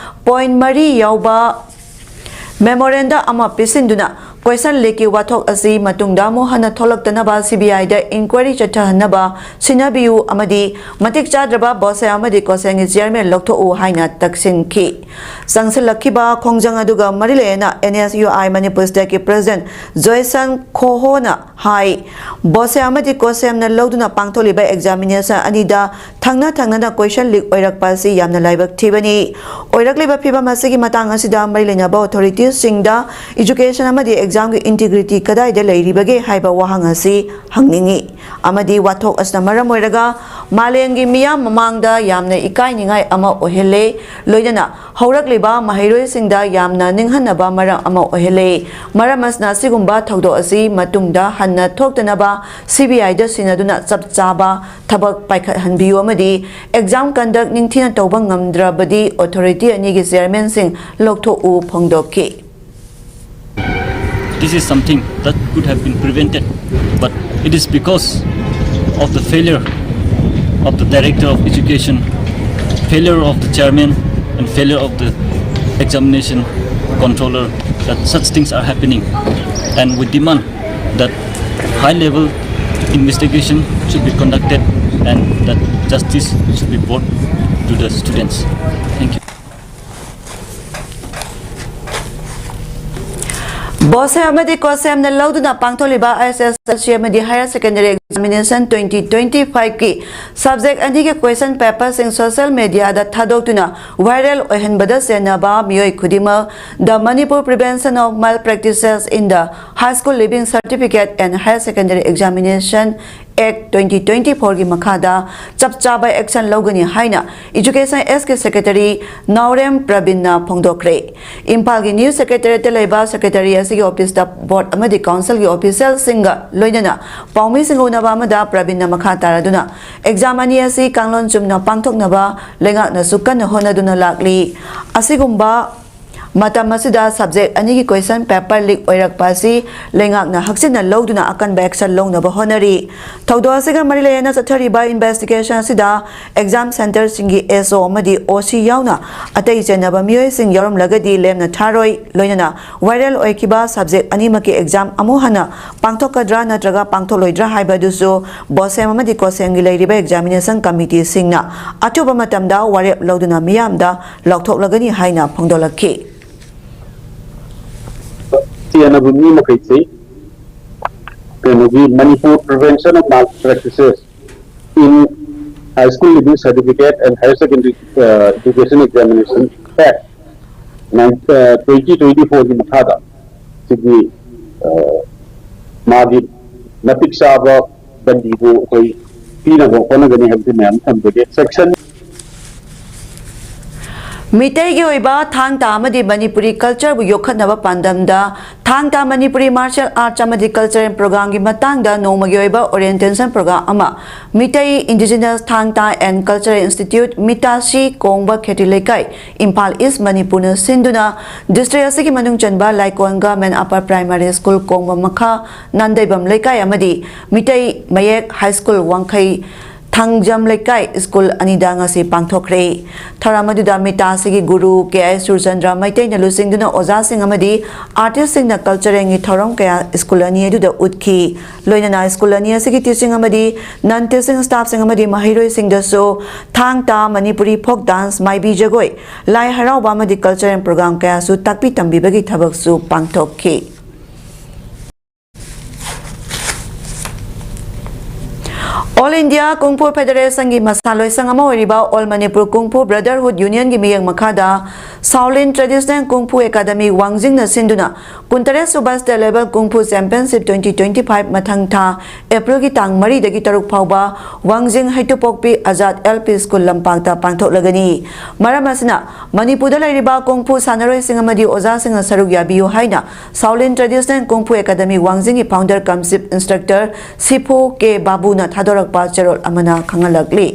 ꯄꯣꯏꯟꯠ ꯃꯔꯤ ꯌꯥꯎꯕ ꯃꯦꯃꯣꯔꯦꯟꯗꯝ ꯑꯃ ꯄꯤꯁꯤꯟꯗꯨꯅ Question leak ꯀꯤ ꯋꯥꯊꯣꯛ ꯑꯁꯤ ꯃꯇꯨꯡꯗ ꯑꯃꯨꯛ ꯍꯟꯅ ꯊꯣꯛꯂꯛꯇꯅꯕ C B I the inquiry ꯆꯠꯊꯍꯟꯅꯕ ꯁꯤꯟꯅꯕꯤꯌꯨ ꯑꯃꯗꯤ ꯃꯇꯤꯛ ꯆꯥꯗ꯭ꯔꯕ BOSEM ꯑꯃꯗꯤ COSEM ꯒꯤ chairman ꯂꯧꯊꯣꯛꯎ ꯍꯥꯏꯅ ꯇꯛꯁꯤꯟꯈꯤ꯫ ꯆꯪꯁꯤꯜꯂꯛꯈꯤꯕ ꯈꯣꯡꯖꯪ ꯑꯗꯨꯒ ꯃꯔꯤ ꯂꯩꯅꯅ N S U I Manipur State ꯀꯤ president ꯖꯣꯏꯁꯟ ꯈꯣꯍꯣꯅ ꯍꯥꯏ, BOSEM ꯑꯃꯗꯤ COSEM ꯅ ꯂꯧꯗꯨꯅ ꯄꯥꯡꯊꯣꯛꯂꯤꯕ examination ꯑꯅꯤꯗ ꯊꯪꯅ ꯊꯪꯅꯅ question leak ꯑꯣꯏꯔꯛꯄ ꯑꯁꯤ ꯌꯥꯝꯅ ꯂꯥꯏꯕꯛ ꯊꯤꯕꯅꯤ꯫ ꯑꯣꯏꯔꯛꯂꯤꯕ ꯐꯤꯕꯝ ꯑꯁꯤꯒꯤ ꯃꯇꯥꯡ ꯑꯁꯤꯗ ꯃꯔꯤ ꯂꯩꯅꯕ authorities ꯁꯤꯡꯗ education ꯑꯃꯗꯤ exam ꯒꯤ integrity ꯀꯗꯥꯏꯗ ꯂꯩꯔꯤꯕꯒꯦ ꯍꯥꯏꯕ ꯋꯥꯍꯪ ꯑꯁꯤ ꯍꯪꯅꯤꯡꯏ꯫ ꯑꯃꯗꯤ ꯋꯥꯊꯣꯛ ꯑꯁꯤꯅ ꯃꯔꯝ ꯑꯣꯏꯔꯒ ꯃꯥꯂꯦꯝꯒꯤ ꯃꯤꯌꯥꯝ ꯃꯃꯥꯡꯗ ꯌꯥꯝꯅ ꯏꯀꯥꯏꯅꯤꯡꯉꯥꯏ ꯑꯃ ꯑꯣꯏꯍꯜꯂꯦ, ꯂꯣꯏꯅꯅ ꯍꯧꯔꯛꯂꯤꯕ ꯃꯍꯩꯔꯣꯏꯁꯤꯡꯗ ꯌꯥꯝꯅ ꯅꯤꯡꯍꯟꯅꯕ ꯃꯔꯝ ꯑꯃ ꯑꯣꯏꯍꯜꯂꯦ꯫ ꯃꯔꯝ ꯑꯁꯤꯅ ꯑꯁꯤꯒꯨꯝꯕ ꯊꯧꯗꯣꯛ ꯑꯁꯤ ꯃꯇꯨꯡꯗ ꯍꯟꯅ ꯊꯣꯛꯇꯅꯕ C B I ꯗ ꯁꯤꯟꯅꯗꯨꯅ ꯆꯞ ꯆꯥꯕ ꯊꯕꯛ ꯄꯥꯏꯈꯠꯍꯟꯕꯤꯌꯨ ꯑꯃꯗꯤ exam conduct ꯅꯤꯡꯊꯤꯅ ꯇꯧꯕ ꯉꯝꯗ꯭ꯔꯕꯗꯤ authority ꯑꯅꯤꯒꯤ chairman ꯁꯤꯡ ꯂꯧꯊꯣꯛꯎ ꯐꯣꯡꯗꯣꯛꯈꯤ꯫ This is something that could have been prevented, but it is because of the failure of the Director of Education, failure of the chairman, and failure of the examination controller that such things are happening. And we demand that high level investigation should be conducted and that justice should be brought to the students. Thank you. BOSEM ꯑꯃꯗꯤ COSEM ꯅ ꯂꯧꯗꯨꯅ ꯄꯥꯡꯊꯣꯛꯂꯤꯕ H S S L C ꯑꯃꯗꯤ higher secondary examination twenty twenty five ꯀꯤ subject ꯑꯅꯤꯒꯤ question paper ꯁꯤꯡ social media ꯗ ꯊꯥꯗꯣꯛꯇꯨꯅ viral ꯑꯣꯏꯍꯟꯕꯗ ꯆꯦꯟꯅꯕ ꯃꯤꯑꯣꯏ ꯈꯨꯗꯤꯡꯃꯛ The Manipur Prevention of Malpractices in the High School Leaving Certificate and Higher Secondary Examination Act twenty twenty four ꯒꯤ ꯃꯈꯥꯗ ꯆꯞ ꯆꯥꯕ action ꯂꯧꯒꯅꯤ ꯍꯥꯏꯅ Education S ꯀꯤ secretary ꯅꯥꯎꯔꯦꯝ ꯄ꯭ꯔꯕꯤꯟꯅ ꯐꯣꯡꯗꯣꯛꯈ꯭ꯔꯦ꯫ ꯏꯝꯐꯥꯜꯒꯤ new secretariat ꯇ ꯂꯩꯕ secretary ꯑꯁꯤꯒꯤ office ꯇ board ꯑꯃꯗꯤ council ꯒꯤ official ꯁꯤꯡꯒ ꯂꯣꯏꯅꯅ ꯄꯥꯎꯃꯤꯁꯤꯡ ꯎꯅꯕ ꯑꯃꯗ ꯄ꯭ꯔꯕꯤꯟꯅ ꯃꯈꯥ ꯇꯥꯔꯗꯨꯅ exam ꯑꯅꯤ ꯑꯁꯤ ꯀꯥꯡꯂꯣꯟ ꯆꯨꯝꯅ ꯄꯥꯡꯊꯣꯛꯅꯕ ꯂꯩꯉꯥꯛꯅꯁꯨ ꯀꯟꯅ ꯍꯣꯠꯅꯗꯨꯅ ꯂꯥꯛꯂꯤ꯫ ꯑꯁꯤꯒꯨꯝꯕ ꯃꯇꯝ ꯑꯁꯤꯗ subject ꯑꯅꯤꯒꯤ question paper leak ꯑꯣꯏꯔꯛꯄ ꯑꯁꯤ ꯂꯩꯉꯥꯛꯅ ꯍꯛꯆꯤꯟꯅ ꯂꯧꯗꯨꯅ ꯑꯀꯟꯕ action ꯂꯧꯅꯕ ꯍꯣꯠꯅꯔꯤ꯫ ꯊꯧꯗꯣꯛ ꯑꯁꯤꯒ ꯃꯔꯤ ꯂꯩꯅꯅ ꯆꯠꯊꯔꯤꯕ investigation ꯑꯁꯤꯗ exam centreꯁꯤꯡꯒꯤ S O ꯑꯃꯗꯤ O C ꯌꯥꯎꯅ ꯑꯇꯩ ꯆꯦꯟꯅꯕ ꯃꯤꯑꯣꯏꯁꯤꯡ ꯌꯥꯎꯔꯝꯂꯒꯗꯤ ꯂꯦꯝꯅ ꯊꯥꯔꯣꯏ꯫ ꯂꯣꯏꯅꯅ viral ꯑꯣꯏꯈꯤꯕ subject ꯑꯅꯤꯃꯛꯀꯤ exam ꯑꯃꯨꯛ ꯍꯟꯅ ꯄꯥꯡꯊꯣꯛꯀꯗ꯭ꯔꯥ ꯅꯠꯇ꯭ꯔꯒ ꯄꯥꯡꯊꯣꯛꯂꯣꯏꯗ꯭ꯔꯥ ꯍꯥꯏꯕ ꯑꯗꯨꯁꯨ BOSEM ꯑꯃꯗꯤ COSEMꯒꯤ ꯂꯩꯔꯤꯕ examination committeeꯁꯤꯡꯅ ꯑꯊꯨꯕ ꯃꯇꯝꯗ ꯋꯥꯔꯦꯞ ꯂꯧꯗꯨꯅ ꯃꯤꯌꯥꯝꯗ ꯂꯥꯎꯊꯣꯛꯂꯒꯅꯤ ꯍꯥꯏꯅ ꯐꯣꯡꯗꯣꯛꯂꯛꯈꯤ꯫ ꯆꯦꯟꯅꯕ ꯃꯤ ꯃꯈꯩꯁꯤ ꯀꯩꯅꯣꯒꯤ Manipur Prevention of Malpractices in High School Leaving Certificate and Higher Secondary uh, Education Examination Act twenty twenty fourꯒꯤ ꯃꯈꯥꯗ ꯁꯤꯒꯤ ꯃꯥꯒꯤ ꯃꯇꯤꯛ ꯆꯥꯕ ꯕꯟꯗꯤꯗꯨ ꯑꯩꯈꯣꯏ ꯄꯤꯅꯕ ꯍꯣꯠꯅꯒꯅꯤ ꯍꯥꯏꯕꯁꯤ ꯃꯌꯥꯝ ꯊꯝꯖꯒꯦ꯫ Section ꯃꯤꯇꯩꯒꯤ ꯑꯣꯏꯕ ꯊꯥꯡ ꯇꯥ ꯑꯃꯗꯤ ꯃꯅꯤꯄꯨꯔꯤ cultureꯕꯨ ꯌꯣꯛꯈꯠꯅꯕ ꯄꯥꯟꯗꯝꯗ ꯊꯥꯡ ꯇꯥ ꯃꯅꯤꯄꯨꯔꯤ martial arts ꯑꯃꯗꯤ cultural programꯒꯤ ꯃꯇꯥꯡꯗ ꯅꯣꯡꯃꯒꯤ ꯑꯣꯏꯕ orientation program ꯑꯃ ꯃꯤꯇꯩ Indigenous ꯊꯥꯡ ꯇꯥ and Cultural Institute, ꯃꯤꯇꯥꯁꯤ, ꯀꯣꯡꯕ ꯈꯦꯇ꯭ꯔꯤ ꯂꯩꯀꯥꯏ, ꯏꯝꯐꯥꯜ East, ꯃꯅꯤꯄꯨꯔꯅ ꯁꯤꯟꯗꯨꯅ district ꯑꯁꯤꯒꯤ ꯃꯅꯨꯡ ꯆꯟꯕ ꯂꯥꯏꯀꯣꯟ Government Upper Primary School, ꯀꯣꯡꯕ ꯃꯈꯥ, ꯅꯥꯟꯗꯩꯕꯝ ꯂꯩꯀꯥꯏ ꯑꯃꯗꯤ ꯃꯤꯇꯩ ꯃꯌꯦꯛ High School, ꯋꯥꯡꯈꯩ ꯊꯥꯡꯖꯝ ꯂꯩꯀꯥꯏ ꯁ꯭ꯀꯨꯜ ꯑꯅꯤꯗ ꯉꯁꯤ ꯄꯥꯡꯊꯣꯛꯈ꯭ꯔꯦ꯫ ꯊꯧꯔꯝ ꯑꯗꯨꯗ ꯃꯤꯇꯥꯁꯤꯒꯤ ꯒꯨꯔꯨ ꯀꯦ ꯑꯥꯏ ꯁꯨꯔꯆꯟꯗ꯭ꯔ ꯃꯩꯇꯩꯅ ꯂꯨꯆꯤꯡꯗꯨꯅ ꯑꯣꯖꯥꯁꯤꯡ ꯑꯃꯗꯤ artistꯁꯤꯡꯅ culturalꯒꯤ ꯊꯧꯔꯝ ꯀꯌꯥ ꯁ꯭ꯀꯨꯜ ꯑꯅꯤ ꯑꯗꯨꯗ ꯎꯠꯈꯤ꯫ ꯂꯣꯏꯅꯅ ꯁ꯭ꯀꯨꯜ ꯑꯅꯤ ꯑꯁꯤꯒꯤ teaching ꯑꯃꯗꯤ non teaching staffꯁꯤꯡ ꯑꯃꯗꯤ ꯃꯍꯩꯔꯣꯏꯁꯤꯡꯗꯁꯨ ꯊꯥꯡ ꯇꯥ, ꯃꯅꯤꯄꯨꯔꯤ folk dance, ꯃꯥꯏꯕꯤ ꯖꯒꯣꯏ, ꯂꯥꯏ ꯍꯔꯥꯎꯕ ꯑꯃꯗꯤ cultural program ꯀꯌꯥꯁꯨ ꯇꯥꯛꯄꯤ ꯇꯝꯕꯤꯕꯒꯤ ꯊꯕꯛꯁꯨ ꯄꯥꯡꯊꯣꯛꯈꯤ꯫ All India Kung Fu Federationꯒꯤ ꯃꯁꯥ ꯂꯣꯏꯁꯪ ꯑꯃ ꯑꯣꯏꯔꯤꯕ All Manipur Kung Fu Brotherhood Unionꯒꯤ ꯃꯤꯠꯌꯦꯡ ꯃꯈꯥꯗ Shaolin Traditional Kung Fu Academy ꯋꯥꯡꯖꯤꯡꯅ ꯁꯤꯟꯗꯨꯅ ꯀꯨꯟꯇꯔꯦꯠ ꯁꯨꯕ State Level Kung Fu Championship twenty twenty five ꯃꯊꯪ ꯊꯥ Aprilꯒꯤ ꯇꯥꯡ ꯃꯔꯤꯗꯒꯤ ꯇꯔꯨꯛ ꯐꯥꯎꯕ ꯋꯥꯡꯖꯤꯡ ꯍꯩꯇꯨꯄꯣꯛꯄꯤ ꯑꯖꯥꯗ L P School ꯂꯝꯄꯥꯛꯇ ꯄꯥꯡꯊꯣꯛꯂꯒꯅꯤ꯫ ꯃꯔꯝ ꯑꯁꯤꯅ ꯃꯅꯤꯄꯨꯔꯗ ꯂꯩꯔꯤꯕ ꯀꯣꯡꯐꯨ ꯁꯥꯟꯅꯔꯣꯏꯁꯤꯡ ꯑꯃꯗꯤ ꯑꯣꯖꯥꯁꯤꯡꯅ ꯁꯔꯨꯛ ꯌꯥꯕꯤꯌꯨ ꯍꯥꯏꯅ Shaolin Traditional Kung Fu Academy ꯋꯥꯡꯖꯤꯡꯒꯤ founder cum chief instructor ꯁꯤꯐꯨ ꯀꯦ ꯕꯥꯕꯨꯅ ꯊꯥꯗꯣꯔꯛꯄ ꯆꯦꯔꯣꯜ ꯑꯃꯅ ꯈꯪꯍꯜꯂꯛꯂꯤ꯫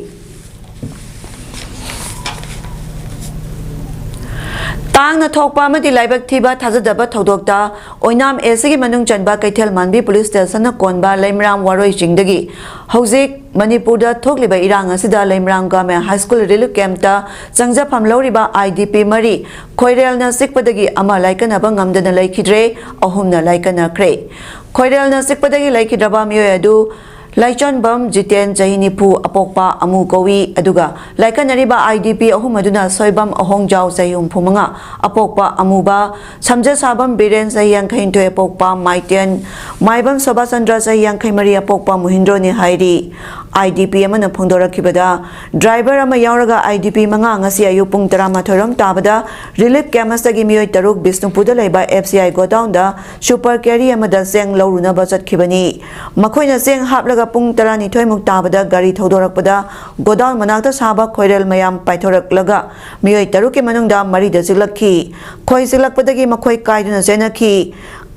ꯏꯔꯥꯡꯅ ꯊꯣꯛꯄ ꯑꯃꯗꯤ ꯂꯥꯏꯕꯛ ꯊꯤꯕ ꯊꯥꯖꯗꯕ ꯊꯧꯗꯣꯛꯇ ꯑꯣꯏꯅꯥꯝ ꯑꯦꯁꯤꯒꯤ ꯃꯅꯨꯡ ꯆꯟꯕ ꯀꯩꯊꯦꯜ ꯃꯥꯟꯕꯤ ꯄꯨꯂꯤꯁ ꯁ꯭ꯇꯦꯁꯟꯅ ꯀꯣꯟꯕ ꯂꯩꯃꯔꯥꯝ ꯋꯥꯔꯣꯏ ꯆꯤꯡꯗꯒꯤ ꯍꯧꯖꯤꯛ ꯃꯅꯤꯄꯨꯔꯗ ꯊꯣꯛꯂꯤꯕ ꯏꯔꯥꯡ ꯑꯁꯤꯗ ꯂꯩꯃꯔꯥꯝ ꯒꯚꯔꯟꯃꯦꯟꯠ ꯍꯥꯏ ꯁ꯭ꯀꯨꯜ ꯔꯤꯂꯤꯐ ꯀꯦꯝꯞꯇ ꯆꯪꯖꯐꯝ ꯂꯧꯔꯤꯕ ꯑꯥꯏ ꯗꯤ ꯄꯤ ꯃꯔꯤ ꯈꯣꯏꯔꯦꯜꯅ ꯆꯤꯛꯄꯗꯒꯤ ꯑꯃ ꯂꯥꯏꯀꯠꯅꯕ ꯉꯝꯗꯅ ꯂꯩꯈꯤꯗ꯭ꯔꯦ, ꯑꯍꯨꯝꯅ ꯂꯥꯏꯀꯠꯅꯈ꯭ꯔꯦ꯫ ꯈꯣꯏꯔꯦꯜꯅ ꯆꯤꯛꯄꯗꯒꯤ ꯂꯩꯈꯤꯗ꯭ꯔꯕ ꯃꯤꯑꯣꯏ ꯑꯗꯨ ꯂꯥꯏꯆꯣꯟꯕꯝ ꯖꯤꯇꯦꯟ, ꯆꯍꯤ ꯅꯤꯐꯨ, ꯑꯄꯣꯛꯄ ꯑꯃꯨ ꯀꯧꯏ꯫ ꯑꯗꯨꯒ ꯂꯥꯏꯀꯠꯅꯔꯤꯕ ꯑꯥꯏ ꯗꯤ ꯄꯤ ꯑꯍꯨꯝ ꯑꯗꯨꯅ ꯁꯣꯏꯕꯝ ꯑꯍꯣꯡꯖꯥꯎ, ꯆꯍꯤ ꯍꯨꯝꯐꯨ ꯃꯉꯥ, ꯑꯄꯣꯛꯄ ꯑꯃꯨꯕ, ꯁꯝꯖꯁꯥꯕꯝ ꯕꯤꯔꯦꯟ, ꯆꯍꯤ ꯌꯥꯡꯈꯩ ꯅꯤꯊꯣꯏ, ꯑꯄꯣꯛꯄ ꯃꯥꯏꯇꯦꯟ, ꯃꯥꯏꯕꯝ ꯁꯣꯚꯥꯆꯟꯗ꯭ꯔ, ꯆꯍꯤ ꯌꯥꯡꯈꯩ ꯃꯔꯤ, ꯑꯄꯣꯛꯄ ꯃꯨꯍꯤꯟꯗ꯭ꯔꯣꯅꯤ ꯍꯥꯏꯔꯤ꯫ ꯑꯥꯏ ꯗꯤ ꯄꯤ ꯑꯃꯅ ꯐꯣꯡꯗꯣꯔꯛꯈꯤꯕꯗ, ꯗ꯭ꯔꯥꯏꯚꯔ ꯑꯃ ꯌꯥꯎꯔꯒ ꯑꯥꯏ ꯗꯤ ꯄꯤ ꯃꯉꯥ ꯉꯁꯤ ꯑꯌꯨꯛ ꯄꯨꯡ ꯇꯔꯥꯃꯥꯊꯣꯏ ꯔꯣꯝ ꯇꯥꯕꯗ ꯔꯤꯂꯤꯐ ꯀꯦꯝꯞ ꯑꯁꯤꯗꯒꯤ ꯃꯤꯑꯣꯏ ꯇꯔꯨꯛ ꯕꯤꯁꯅꯨꯄꯨꯔꯗ ꯂꯩꯕ F C I ꯒꯣꯗꯥꯎꯟꯗ super carry ꯑꯃꯗ ꯆꯦꯡ ꯂꯧꯔꯨꯅꯕ ꯆꯠꯈꯤꯕꯅꯤ꯫ ꯃꯈꯣꯏꯅ ꯆꯦꯡ ꯍꯥꯞꯂꯒ ꯄꯨꯡ ꯇꯔꯥꯅꯤꯊꯣꯏꯃꯨꯛ ꯇꯥꯕꯗ ꯒꯥꯔꯤ ꯊꯧꯗꯣꯔꯛꯄꯗ ꯒꯣꯗꯥꯎꯟ ꯃꯅꯥꯛꯇ ꯁꯥꯕ ꯈꯣꯏꯔꯦꯜ ꯃꯌꯥꯝ ꯄꯥꯏꯊꯣꯔꯛꯂꯒ ꯃꯤꯑꯣꯏ ꯇꯔꯨꯛꯀꯤ ꯃꯅꯨꯡꯗ ꯃꯔꯤꯗ ꯆꯤꯛꯂꯛꯈꯤ꯫ ꯈꯣꯏ ꯆꯤꯛꯂꯛꯄꯗꯒꯤ ꯃꯈꯣꯏ ꯀꯥꯏꯗꯨꯅ ꯆꯦꯟꯅꯈꯤ꯫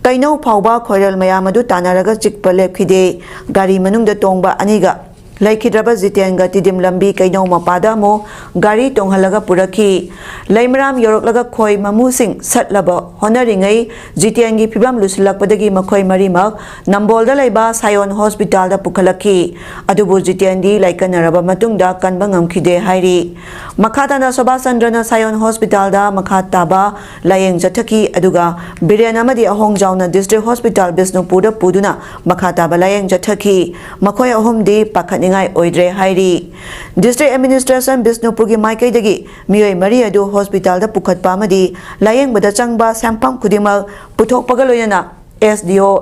ꯀꯩꯅꯧ ꯐꯥꯎꯕ ꯈꯣꯏꯔꯦꯜ ꯃꯌꯥꯝ ꯑꯗꯨ ꯇꯥꯟꯅꯔꯒ ꯆꯤꯛꯄ ꯂꯦꯞꯈꯤꯗꯦ꯫ ꯒꯥꯔꯤ ꯃꯅꯨꯡꯗ ꯇꯣꯡꯕ ꯑꯅꯤꯒ ꯂꯩꯈꯤꯗ꯭ꯔꯕ ꯖꯤꯇꯦꯟꯒ ꯇꯤꯗꯤꯝ ꯂꯝꯕꯤ ꯀꯩꯅꯧ ꯃꯄꯥꯗ ꯑꯃꯨꯛ ꯒꯥꯔꯤ ꯇꯣꯡꯍꯜꯂꯒ ꯄꯨꯔꯛꯈꯤ꯫ ꯂꯩꯃꯔꯥꯝ ꯌꯧꯔꯛꯂꯒ ꯈꯣꯏ ꯃꯃꯨꯁꯤꯡ ꯁꯠꯂꯕ ꯍꯣꯠꯅꯔꯤꯉꯩ ꯖꯤꯇꯦꯟꯒꯤ ꯐꯤꯕꯝ ꯂꯨꯁꯤꯜꯂꯛꯄꯗꯒꯤ ꯃꯈꯣꯏ ꯃꯔꯤꯃꯛ ꯅꯝꯕꯣꯜꯗ ꯂꯩꯕ ꯁꯥꯌꯣꯟ ꯍꯣꯁꯄꯤꯇꯥꯜꯗ ꯄꯨꯈꯠꯂꯛꯈꯤ꯫ ꯑꯗꯨꯕꯨ ꯖꯤꯇꯦꯟꯗꯤ ꯂꯥꯏꯀꯠꯅꯔꯕ ꯃꯇꯨꯡꯗ ꯀꯟꯕ ꯉꯝꯈꯤꯗꯦ ꯍꯥꯏꯔꯤ꯫ ꯃꯈꯥ ꯇꯥꯅ ꯁꯣꯚꯥꯆꯟꯗ꯭ꯔꯅ ꯁꯥꯌꯣꯟ ꯍꯣꯁꯄꯤꯇꯥꯜꯗ ꯃꯈꯥ ꯇꯥꯕ ꯂꯥꯌꯦꯡ ꯆꯠꯊꯈꯤ꯫ ꯑꯗꯨꯒ ꯕꯤꯔꯦꯟ ꯑꯃꯗꯤ ꯑꯍꯣꯡꯖꯥꯎꯅ ꯗꯤꯁꯇ꯭ꯔꯤꯛ ꯍꯣꯁꯄꯤꯇꯥꯜ ꯕꯤꯁꯅꯨꯄꯨꯔꯗ ꯄꯨꯗꯨꯅ ꯃꯈꯥ ꯇꯥꯕ ꯂꯥꯌꯦꯡ ꯆꯠꯊꯈꯤ꯫ ꯃꯈꯣꯏ ꯑꯍꯨꯝꯗꯤ ꯄꯥꯈꯠꯅꯤꯡꯉꯥꯏ ꯑꯣꯏꯗ꯭ꯔꯦ ꯍꯥꯏꯔꯤ꯫ ꯗꯤꯁꯇ꯭ꯔꯤꯛ ꯑꯦꯗꯃꯤꯅꯤꯁꯇ꯭ꯔꯦꯁꯟ ꯕꯤꯁꯅꯨꯄꯨꯔꯒꯤ ꯃꯥꯏꯀꯩꯗꯒꯤ ꯃꯤꯑꯣꯏ ꯃꯔꯤ ꯑꯗꯨ ꯍꯣꯁꯄꯤꯇꯥꯜꯗ ꯄꯨꯈꯠꯄ ꯑꯃꯗꯤ ꯂꯥꯌꯦꯡꯕꯗ ꯆꯪꯕ ꯁꯦꯟꯐꯝ ꯈꯨꯗꯤꯡꯃꯛ ꯄꯨꯊꯣꯛꯄꯒ ꯂꯣꯏꯅꯅ ꯑꯦꯁ ꯗꯤ ꯑꯣ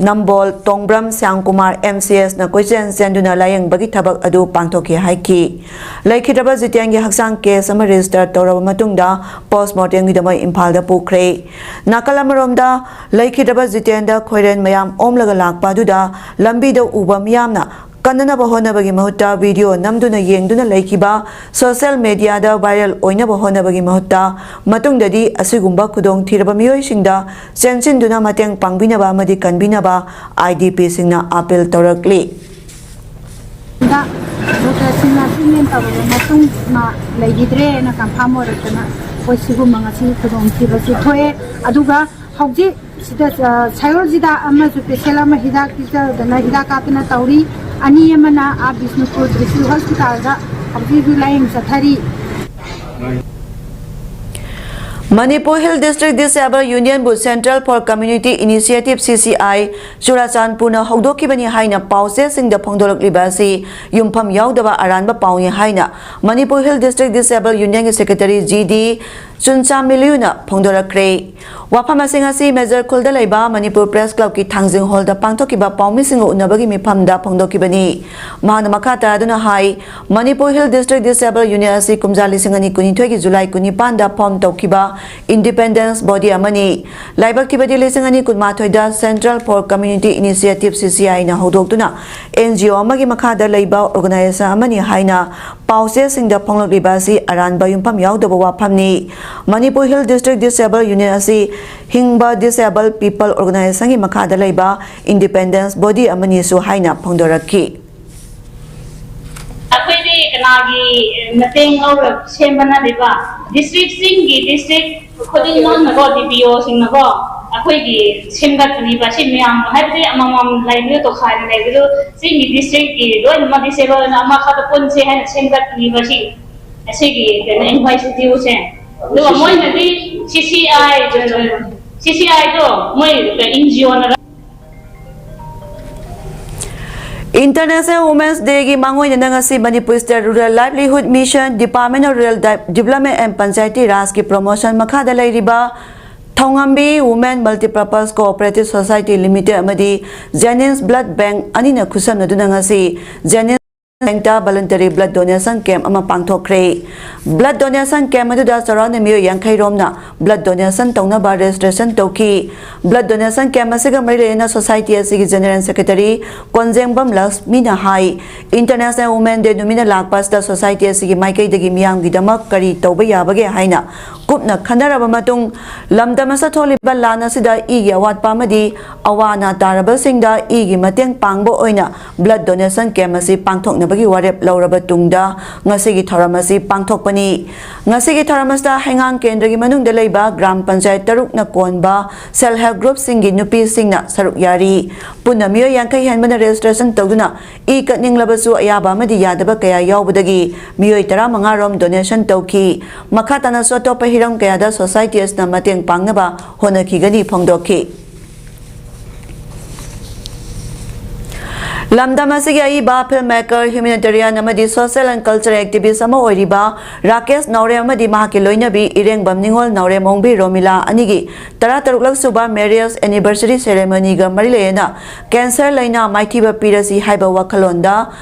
ꯅꯝꯕꯣꯜ ꯇꯣꯡꯕ꯭ꯔꯝ ꯁ꯭ꯌꯥꯝꯀꯨꯃꯥꯔ ꯑꯦꯝ ꯁꯤ ꯑꯦꯁꯅ ꯀꯣꯏꯆꯦꯟ ꯆꯦꯟꯗꯨꯅ ꯂꯥꯌꯦꯡꯕꯒꯤ ꯊꯕꯛ ꯑꯗꯨ ꯄꯥꯡꯊꯣꯛꯈꯤ ꯍꯥꯏꯈꯤ꯫ ꯂꯩꯈꯤꯗ꯭ꯔꯕ ꯖꯤꯇꯦꯟꯒꯤ ꯍꯛꯆꯥꯡ ꯀꯦꯁ ꯑꯃ ꯔꯦꯖꯤꯁꯇꯔ ꯇꯧꯔꯕ ꯃꯇꯨꯡꯗ ꯄꯣꯁꯃꯣꯔꯇꯦꯝꯒꯤꯗꯃꯛ ꯏꯝꯐꯥꯜꯗ ꯄꯨꯈ꯭ꯔꯦ꯫ ꯅꯥꯀꯜ ꯑꯃꯔꯣꯝꯗ ꯂꯩꯈꯤꯗ꯭ꯔꯕ ꯖꯤꯇꯦꯟꯗ ꯈꯣꯏꯔꯦꯟ ꯃꯌꯥꯝ ꯑꯣꯝꯂꯒ ꯂꯥꯛꯄ ꯑꯗꯨꯗ ꯂꯝꯕꯤꯗ ꯎꯕ ꯃꯤꯌꯥꯝꯅ ꯀꯟꯅꯅꯕ ꯍꯣꯠꯅꯕꯒꯤ ꯃꯍꯨꯠꯇ ꯚꯤꯗꯤꯑꯣ ꯅꯝꯗꯨꯅ ꯌꯦꯡꯗꯨꯅ ꯂꯩꯈꯤꯕ, ꯁꯣꯁꯤꯌꯦꯜ ꯃꯦꯗꯤꯌꯥꯗ ꯚꯥꯏꯔꯦꯜ ꯑꯣꯏꯅꯕ ꯍꯣꯠꯅꯕꯒꯤ ꯃꯍꯨꯠꯇ ꯃꯇꯨꯡꯗꯗꯤ ꯑꯁꯤꯒꯨꯝꯕ ꯈꯨꯗꯣꯡꯊꯤꯔꯕ ꯃꯤꯑꯣꯏꯁꯤꯡꯗ ꯆꯦꯟꯁꯤꯟꯗꯨꯅ ꯃꯇꯦꯡ ꯄꯥꯡꯕꯤꯅꯕ ꯑꯃꯗꯤ ꯀꯟꯕꯤꯅꯕ I D ꯄꯤꯁꯤꯡꯅ appeal ꯇꯧꯔꯛꯂꯤ꯫ The ꯗꯣꯛꯇꯔꯁꯤꯡꯅ treatment ꯇꯧꯔꯕ ꯃꯇꯨꯡ ꯃꯥ ꯂꯩꯈꯤꯗ꯭ꯔꯦꯅ ꯀꯟꯐꯥꯔꯝ ꯑꯣꯏꯔꯛꯇꯅ ꯑꯩꯈꯣꯏ ꯁꯤꯒꯨꯝꯕ ꯉꯁꯤ ꯈꯨꯗꯣꯡꯊꯤꯕꯁꯤ ꯊꯣꯛꯑꯦ꯫ ꯑꯗꯨꯒ ꯍꯧꯖꯤꯛ ꯁꯤꯗ, ꯑ, ꯁꯌꯣꯔꯖꯤꯗ ꯑꯃꯁꯨ ꯄꯦꯁꯦꯟ ꯑꯃ ꯍꯤꯗꯥꯛ ꯄꯤꯖꯗꯅ ꯍꯤꯗꯥꯛ ꯀꯥꯞꯇꯅ ꯇꯧꯔꯤ꯫ ꯑꯅꯤ ꯑꯃꯅ ꯑꯥ ꯕꯤꯁꯅꯨꯄꯨꯔ ꯗꯤꯁꯇ꯭ꯔꯤꯛ ꯍꯣꯁꯄꯤꯇꯥꯜꯗ ꯍꯧꯖꯤꯛ ꯍꯧꯖꯤꯛ ꯂꯥꯌꯦꯡ ꯆꯠꯊꯔꯤ꯫ Manipur Hill District Disabled Union ꯕꯨ Centre for Community Initiative, C C I, ꯆꯨꯔꯥꯆꯥꯟꯄꯨꯔꯅ ꯍꯧꯗꯣꯛꯈꯤꯕꯅꯤ ꯍꯥꯏꯅ ꯄꯥꯎꯆꯦꯁꯤꯡꯗ ꯐꯣꯡꯗꯣꯔꯛꯂꯤꯕ ꯑꯁꯤ ꯌꯨꯝꯐꯝ ꯌꯥꯎꯗꯕ ꯑꯔꯥꯟꯕ ꯄꯥꯎꯅꯤ ꯍꯥꯏꯅ Manipur Hill District Disabled Union ꯒꯤ Secretary G D ꯆꯨꯟꯆꯥꯃꯤꯂꯤꯌꯨꯅ ꯐꯣꯡꯗꯣꯔꯛꯈ꯭ꯔꯦ꯫ ꯋꯥꯐꯝ ꯑꯁꯤ ꯉꯁꯤ ꯃꯦꯖꯔ ꯈꯨꯜꯗ ꯂꯩꯕ ꯃꯅꯤꯄꯨꯔ ꯄ꯭ꯔꯦꯁ ꯀ꯭ꯂꯕꯀꯤ ꯊꯥꯡꯖꯤꯡ ꯍꯣꯜꯗ ꯄꯥꯡꯊꯣꯛꯈꯤꯕ ꯄꯥꯎꯃꯤꯁꯤꯡꯒ ꯎꯅꯕꯒꯤ ꯃꯤꯐꯝꯗ ꯐꯣꯡꯗꯣꯛꯈꯤꯕꯅꯤ꯫ ꯃꯍꯥꯛꯅ ꯃꯈꯥ ꯇꯥꯗꯨꯅ ꯍꯥꯏ, Manipur Hill District Disabled Union ꯑꯁꯤ ꯀꯨꯝꯖꯥ ꯂꯤꯁꯤꯡ ꯑꯅꯤ ꯀꯨꯟꯅꯤꯊꯣꯏꯒꯤ ꯖꯨꯂꯥꯏ ꯀꯨꯟꯅꯤꯄꯥꯟꯗ ꯐꯣꯔꯝ ꯇꯧꯈꯤꯕ ꯏꯟꯗꯤꯄꯦꯟꯗꯦꯟꯁ ꯕꯣꯗꯤ ꯑꯃꯅꯤ꯫ ꯂꯥꯏꯕꯛ ꯊꯤꯕꯗꯤ ꯂꯤꯁꯤꯡ ꯑꯅꯤ ꯀꯨꯟꯃꯥꯊꯣꯏꯗ Centre for Community Initiative, C C I ꯅ ꯍꯧꯗꯣꯛꯇꯨꯅ N G O ꯑꯃꯒꯤ ꯃꯈꯥꯗ ꯂꯩꯕ ꯑꯣꯔꯒꯅꯥꯏꯖꯦꯁꯟ ꯑꯃꯅꯤ ꯍꯥꯏꯅ ꯄꯥꯎꯆꯦꯁꯤꯡꯗ ꯐꯣꯡꯂꯛꯂꯤꯕ ꯑꯁꯤ ꯑꯔꯥꯟꯕ ꯌꯨꯝꯐꯝ ꯌꯥꯎꯗꯕ ꯋꯥꯐꯝꯅꯤ꯫ Manipur Hill District Disabled Union ꯑꯁꯤ ꯍꯤꯡꯕ Disabled People Organization ꯒꯤ ꯃꯈꯥꯗ ꯂꯩꯕ ꯏꯟꯗꯤꯄꯦꯟꯗꯦꯟꯁ ꯕꯣꯗꯤ ꯑꯃꯅꯤꯁꯨ ꯍꯥꯏꯅ ꯐꯣꯡꯗꯣꯔꯛꯈꯤ꯫ ꯑꯩꯈꯣꯏꯗꯤ ꯀꯅꯥꯒꯤ ꯃꯇꯦꯡ ꯂꯧꯔ ꯁꯦꯝꯕ ꯅꯠꯇꯦꯕ꯫ ꯗꯤꯁꯇ꯭ꯔꯤꯛ, ꯆꯤꯡꯒꯤ ꯗꯤꯁꯇ꯭ꯔꯤꯛ ꯈꯨꯗꯤꯡꯃꯛꯅꯀꯣ, D P O ꯁꯤꯡꯅꯀꯣ, ꯑꯩꯈꯣꯏꯒꯤ ꯁꯦꯝꯒꯠꯄꯅꯤꯕ꯫ ꯁꯤ ꯃꯌꯥꯝ ꯍꯥꯏꯕꯗꯤ ꯑꯃꯃꯝ ꯂꯩꯕꯗꯣ, ꯇꯣꯈꯥꯏꯅ ꯂꯩꯕꯗꯣ, ꯆꯤꯡꯒꯤ ꯗꯤꯁꯇ꯭ꯔꯤꯛꯀꯤ ꯂꯣꯏꯅꯃꯛ ꯗꯤꯁꯦꯕꯜꯅ ꯑꯃꯈꯛꯇ ꯄꯨꯟꯁꯦ ꯍꯥꯏꯅ ꯁꯦꯝꯒꯠꯄꯅꯤꯕ꯫ ꯁꯤ ꯑꯁꯤꯒꯤ ꯀꯩꯅꯣ, ꯏꯟꯁꯇꯤꯇ꯭ꯌꯨꯠꯁꯦ꯫ ꯑꯗꯨꯒ ꯃꯣꯏꯅꯗꯤ C C I, C C I ꯗꯣ ꯃꯣꯏ N G O ꯅ International Women's Day ꯒꯤ ꯃꯥꯡꯑꯣꯏꯅꯅ ꯉꯁꯤ Manipur State Rural Livelihood Mission, Department of Rural De-, Development and Panchayati Raj ꯀꯤ promotion ꯃꯈꯥꯗ ꯂꯩꯔꯤꯕ ꯊꯧꯉꯝꯕꯤ Women Multipurpose Cooperative Society Limited ꯑꯃꯗꯤ Jennings Blood Bank ꯑꯅꯤꯅ ꯈꯨꯠꯁꯝꯅꯗꯨꯅ ꯉꯁꯤ Jennings Bank ꯇ voluntary blood donation camp ꯑꯃ ꯄꯥꯡꯊꯣꯛꯈ꯭ꯔꯦ꯫ Blood donation camp ꯑꯗꯨꯗ ꯆꯥꯎꯔꯥꯛꯅ ꯃꯤꯑꯣꯏ ꯌꯥꯡꯈꯩ ꯔꯣꯝꯅ blood donation ꯇꯧꯅꯕ registration ꯇꯧꯈꯤ꯫ Blood donation camp ꯑꯁꯤꯒ ꯃꯔꯤ ꯂꯩꯅꯅ society ꯑꯁꯤꯒꯤ General Secretary ꯀꯣꯟꯖꯦꯡꯕꯝ ꯂꯛꯁꯃꯤꯅ ꯍꯥꯏ, International Women Day ꯅꯨꯃꯤꯠꯅ ꯂꯥꯛꯄ ꯑꯁꯤꯗ society ꯑꯁꯤꯒꯤ ꯃꯥꯏꯀꯩꯗꯒꯤ ꯃꯤꯌꯥꯝꯒꯤꯗꯃꯛ ꯀꯔꯤ ꯇꯧꯕ ꯌꯥꯕꯒꯦ ꯍꯥꯏꯅ ꯀꯨꯞꯅ ꯈꯟꯅꯔꯕ ꯃꯇꯨꯡ, ꯂꯝꯗꯝ ꯑꯁꯤꯗ ꯊꯣꯛꯂꯤꯕ ꯂꯥꯟ ꯑꯁꯤꯗ ꯏꯒꯤ ꯑꯋꯥꯠꯄ ꯑꯃꯗꯤ ꯑꯋꯥ ꯑꯅꯥ ꯇꯥꯔꯕꯁꯤꯡꯗ ꯏꯒꯤ ꯃꯇꯦꯡ ꯄꯥꯡꯕ ꯑꯣꯏꯅ blood donation camp ꯑꯁꯤ ꯄꯥꯡꯊꯣꯛꯅꯕ ꯕꯒꯤ ꯋꯥꯔꯦꯞ ꯂꯧꯔꯕ ꯇꯨꯡꯗ ꯉꯁꯤꯒꯤ ꯊꯧꯔꯝ ꯑꯁꯤ ꯄꯥꯡꯊꯣꯛꯄꯅꯤ꯫ ꯉꯁꯤꯒꯤ ꯊꯧꯔꯝ ꯑꯁꯤꯗ ꯍꯩꯉꯥꯡ ꯀꯦꯟꯗ꯭ꯔꯒꯤ ꯃꯅꯨꯡꯗ ꯂꯩꯕ ꯒ꯭ꯔꯥꯝ ꯄꯟꯆꯥꯌꯠ ꯇꯔꯨꯛꯅ ꯀꯣꯟꯕ self help group ꯁꯤꯡꯒꯤ ꯅꯨꯄꯤꯁꯤꯡꯅ ꯁꯔꯨꯛ ꯌꯥꯔꯤ꯫ ꯄꯨꯟꯅ ꯃꯤꯑꯣꯏ ꯌꯥꯡꯈꯩ ꯍꯦꯟꯕꯅ registration ꯇꯧꯗꯨꯅ ꯏ ꯀꯠꯅꯤꯡꯂꯕꯁꯨ ꯑꯌꯥꯕ ꯑꯃꯗꯤ ꯌꯥꯗꯕ ꯀꯌꯥ ꯌꯥꯎꯕꯗꯒꯤ ꯃꯤꯑꯣꯏ ꯇꯔꯥꯃꯉꯥ ꯔꯣꯝ donation ꯇꯧꯈꯤ꯫ ꯃꯈꯥ ꯇꯥꯅꯁꯨ ꯑꯇꯣꯞꯄ ꯍꯤꯔꯝ ꯀꯌꯥꯗ society ꯑꯁꯤꯅ ꯃꯇꯦꯡ ꯄꯥꯡꯅꯕ ꯍꯣꯠꯅꯈꯤꯒꯅꯤ ꯐꯣꯡꯗꯣꯛꯈꯤ꯫ ꯂꯝꯗꯝ ꯑꯁꯤꯒꯤ ꯑꯏꯕ, film maker, humanitarian ꯑꯃꯗꯤ social and cultural activist ꯑꯃ ꯑꯣꯏꯔꯤꯕ ꯔꯥꯀꯦꯁ ꯅꯥꯎꯔꯦꯝ ꯑꯃꯗꯤ ꯃꯍꯥꯛꯀꯤ ꯂꯣꯏꯅꯕꯤ ꯏꯔꯦꯡꯕꯝ ꯅꯤꯉꯣꯜ ꯅꯥꯎꯔꯦꯝ ꯑꯣꯡꯕꯤ ꯔꯣꯃꯤꯂꯥ ꯑꯅꯤꯒꯤ ꯇꯔꯥꯇꯔꯨꯛꯂꯛ ꯁꯨꯕ marriage anniversary ceremony ꯒ ꯃꯔꯤ ꯂꯩꯅꯅ cancer ꯂꯩꯅꯥ ꯃꯥꯏꯊꯤꯕ ꯄꯤꯔꯁꯤ ꯍꯥꯏꯕ ꯋꯥꯈꯜꯂꯣꯟꯗ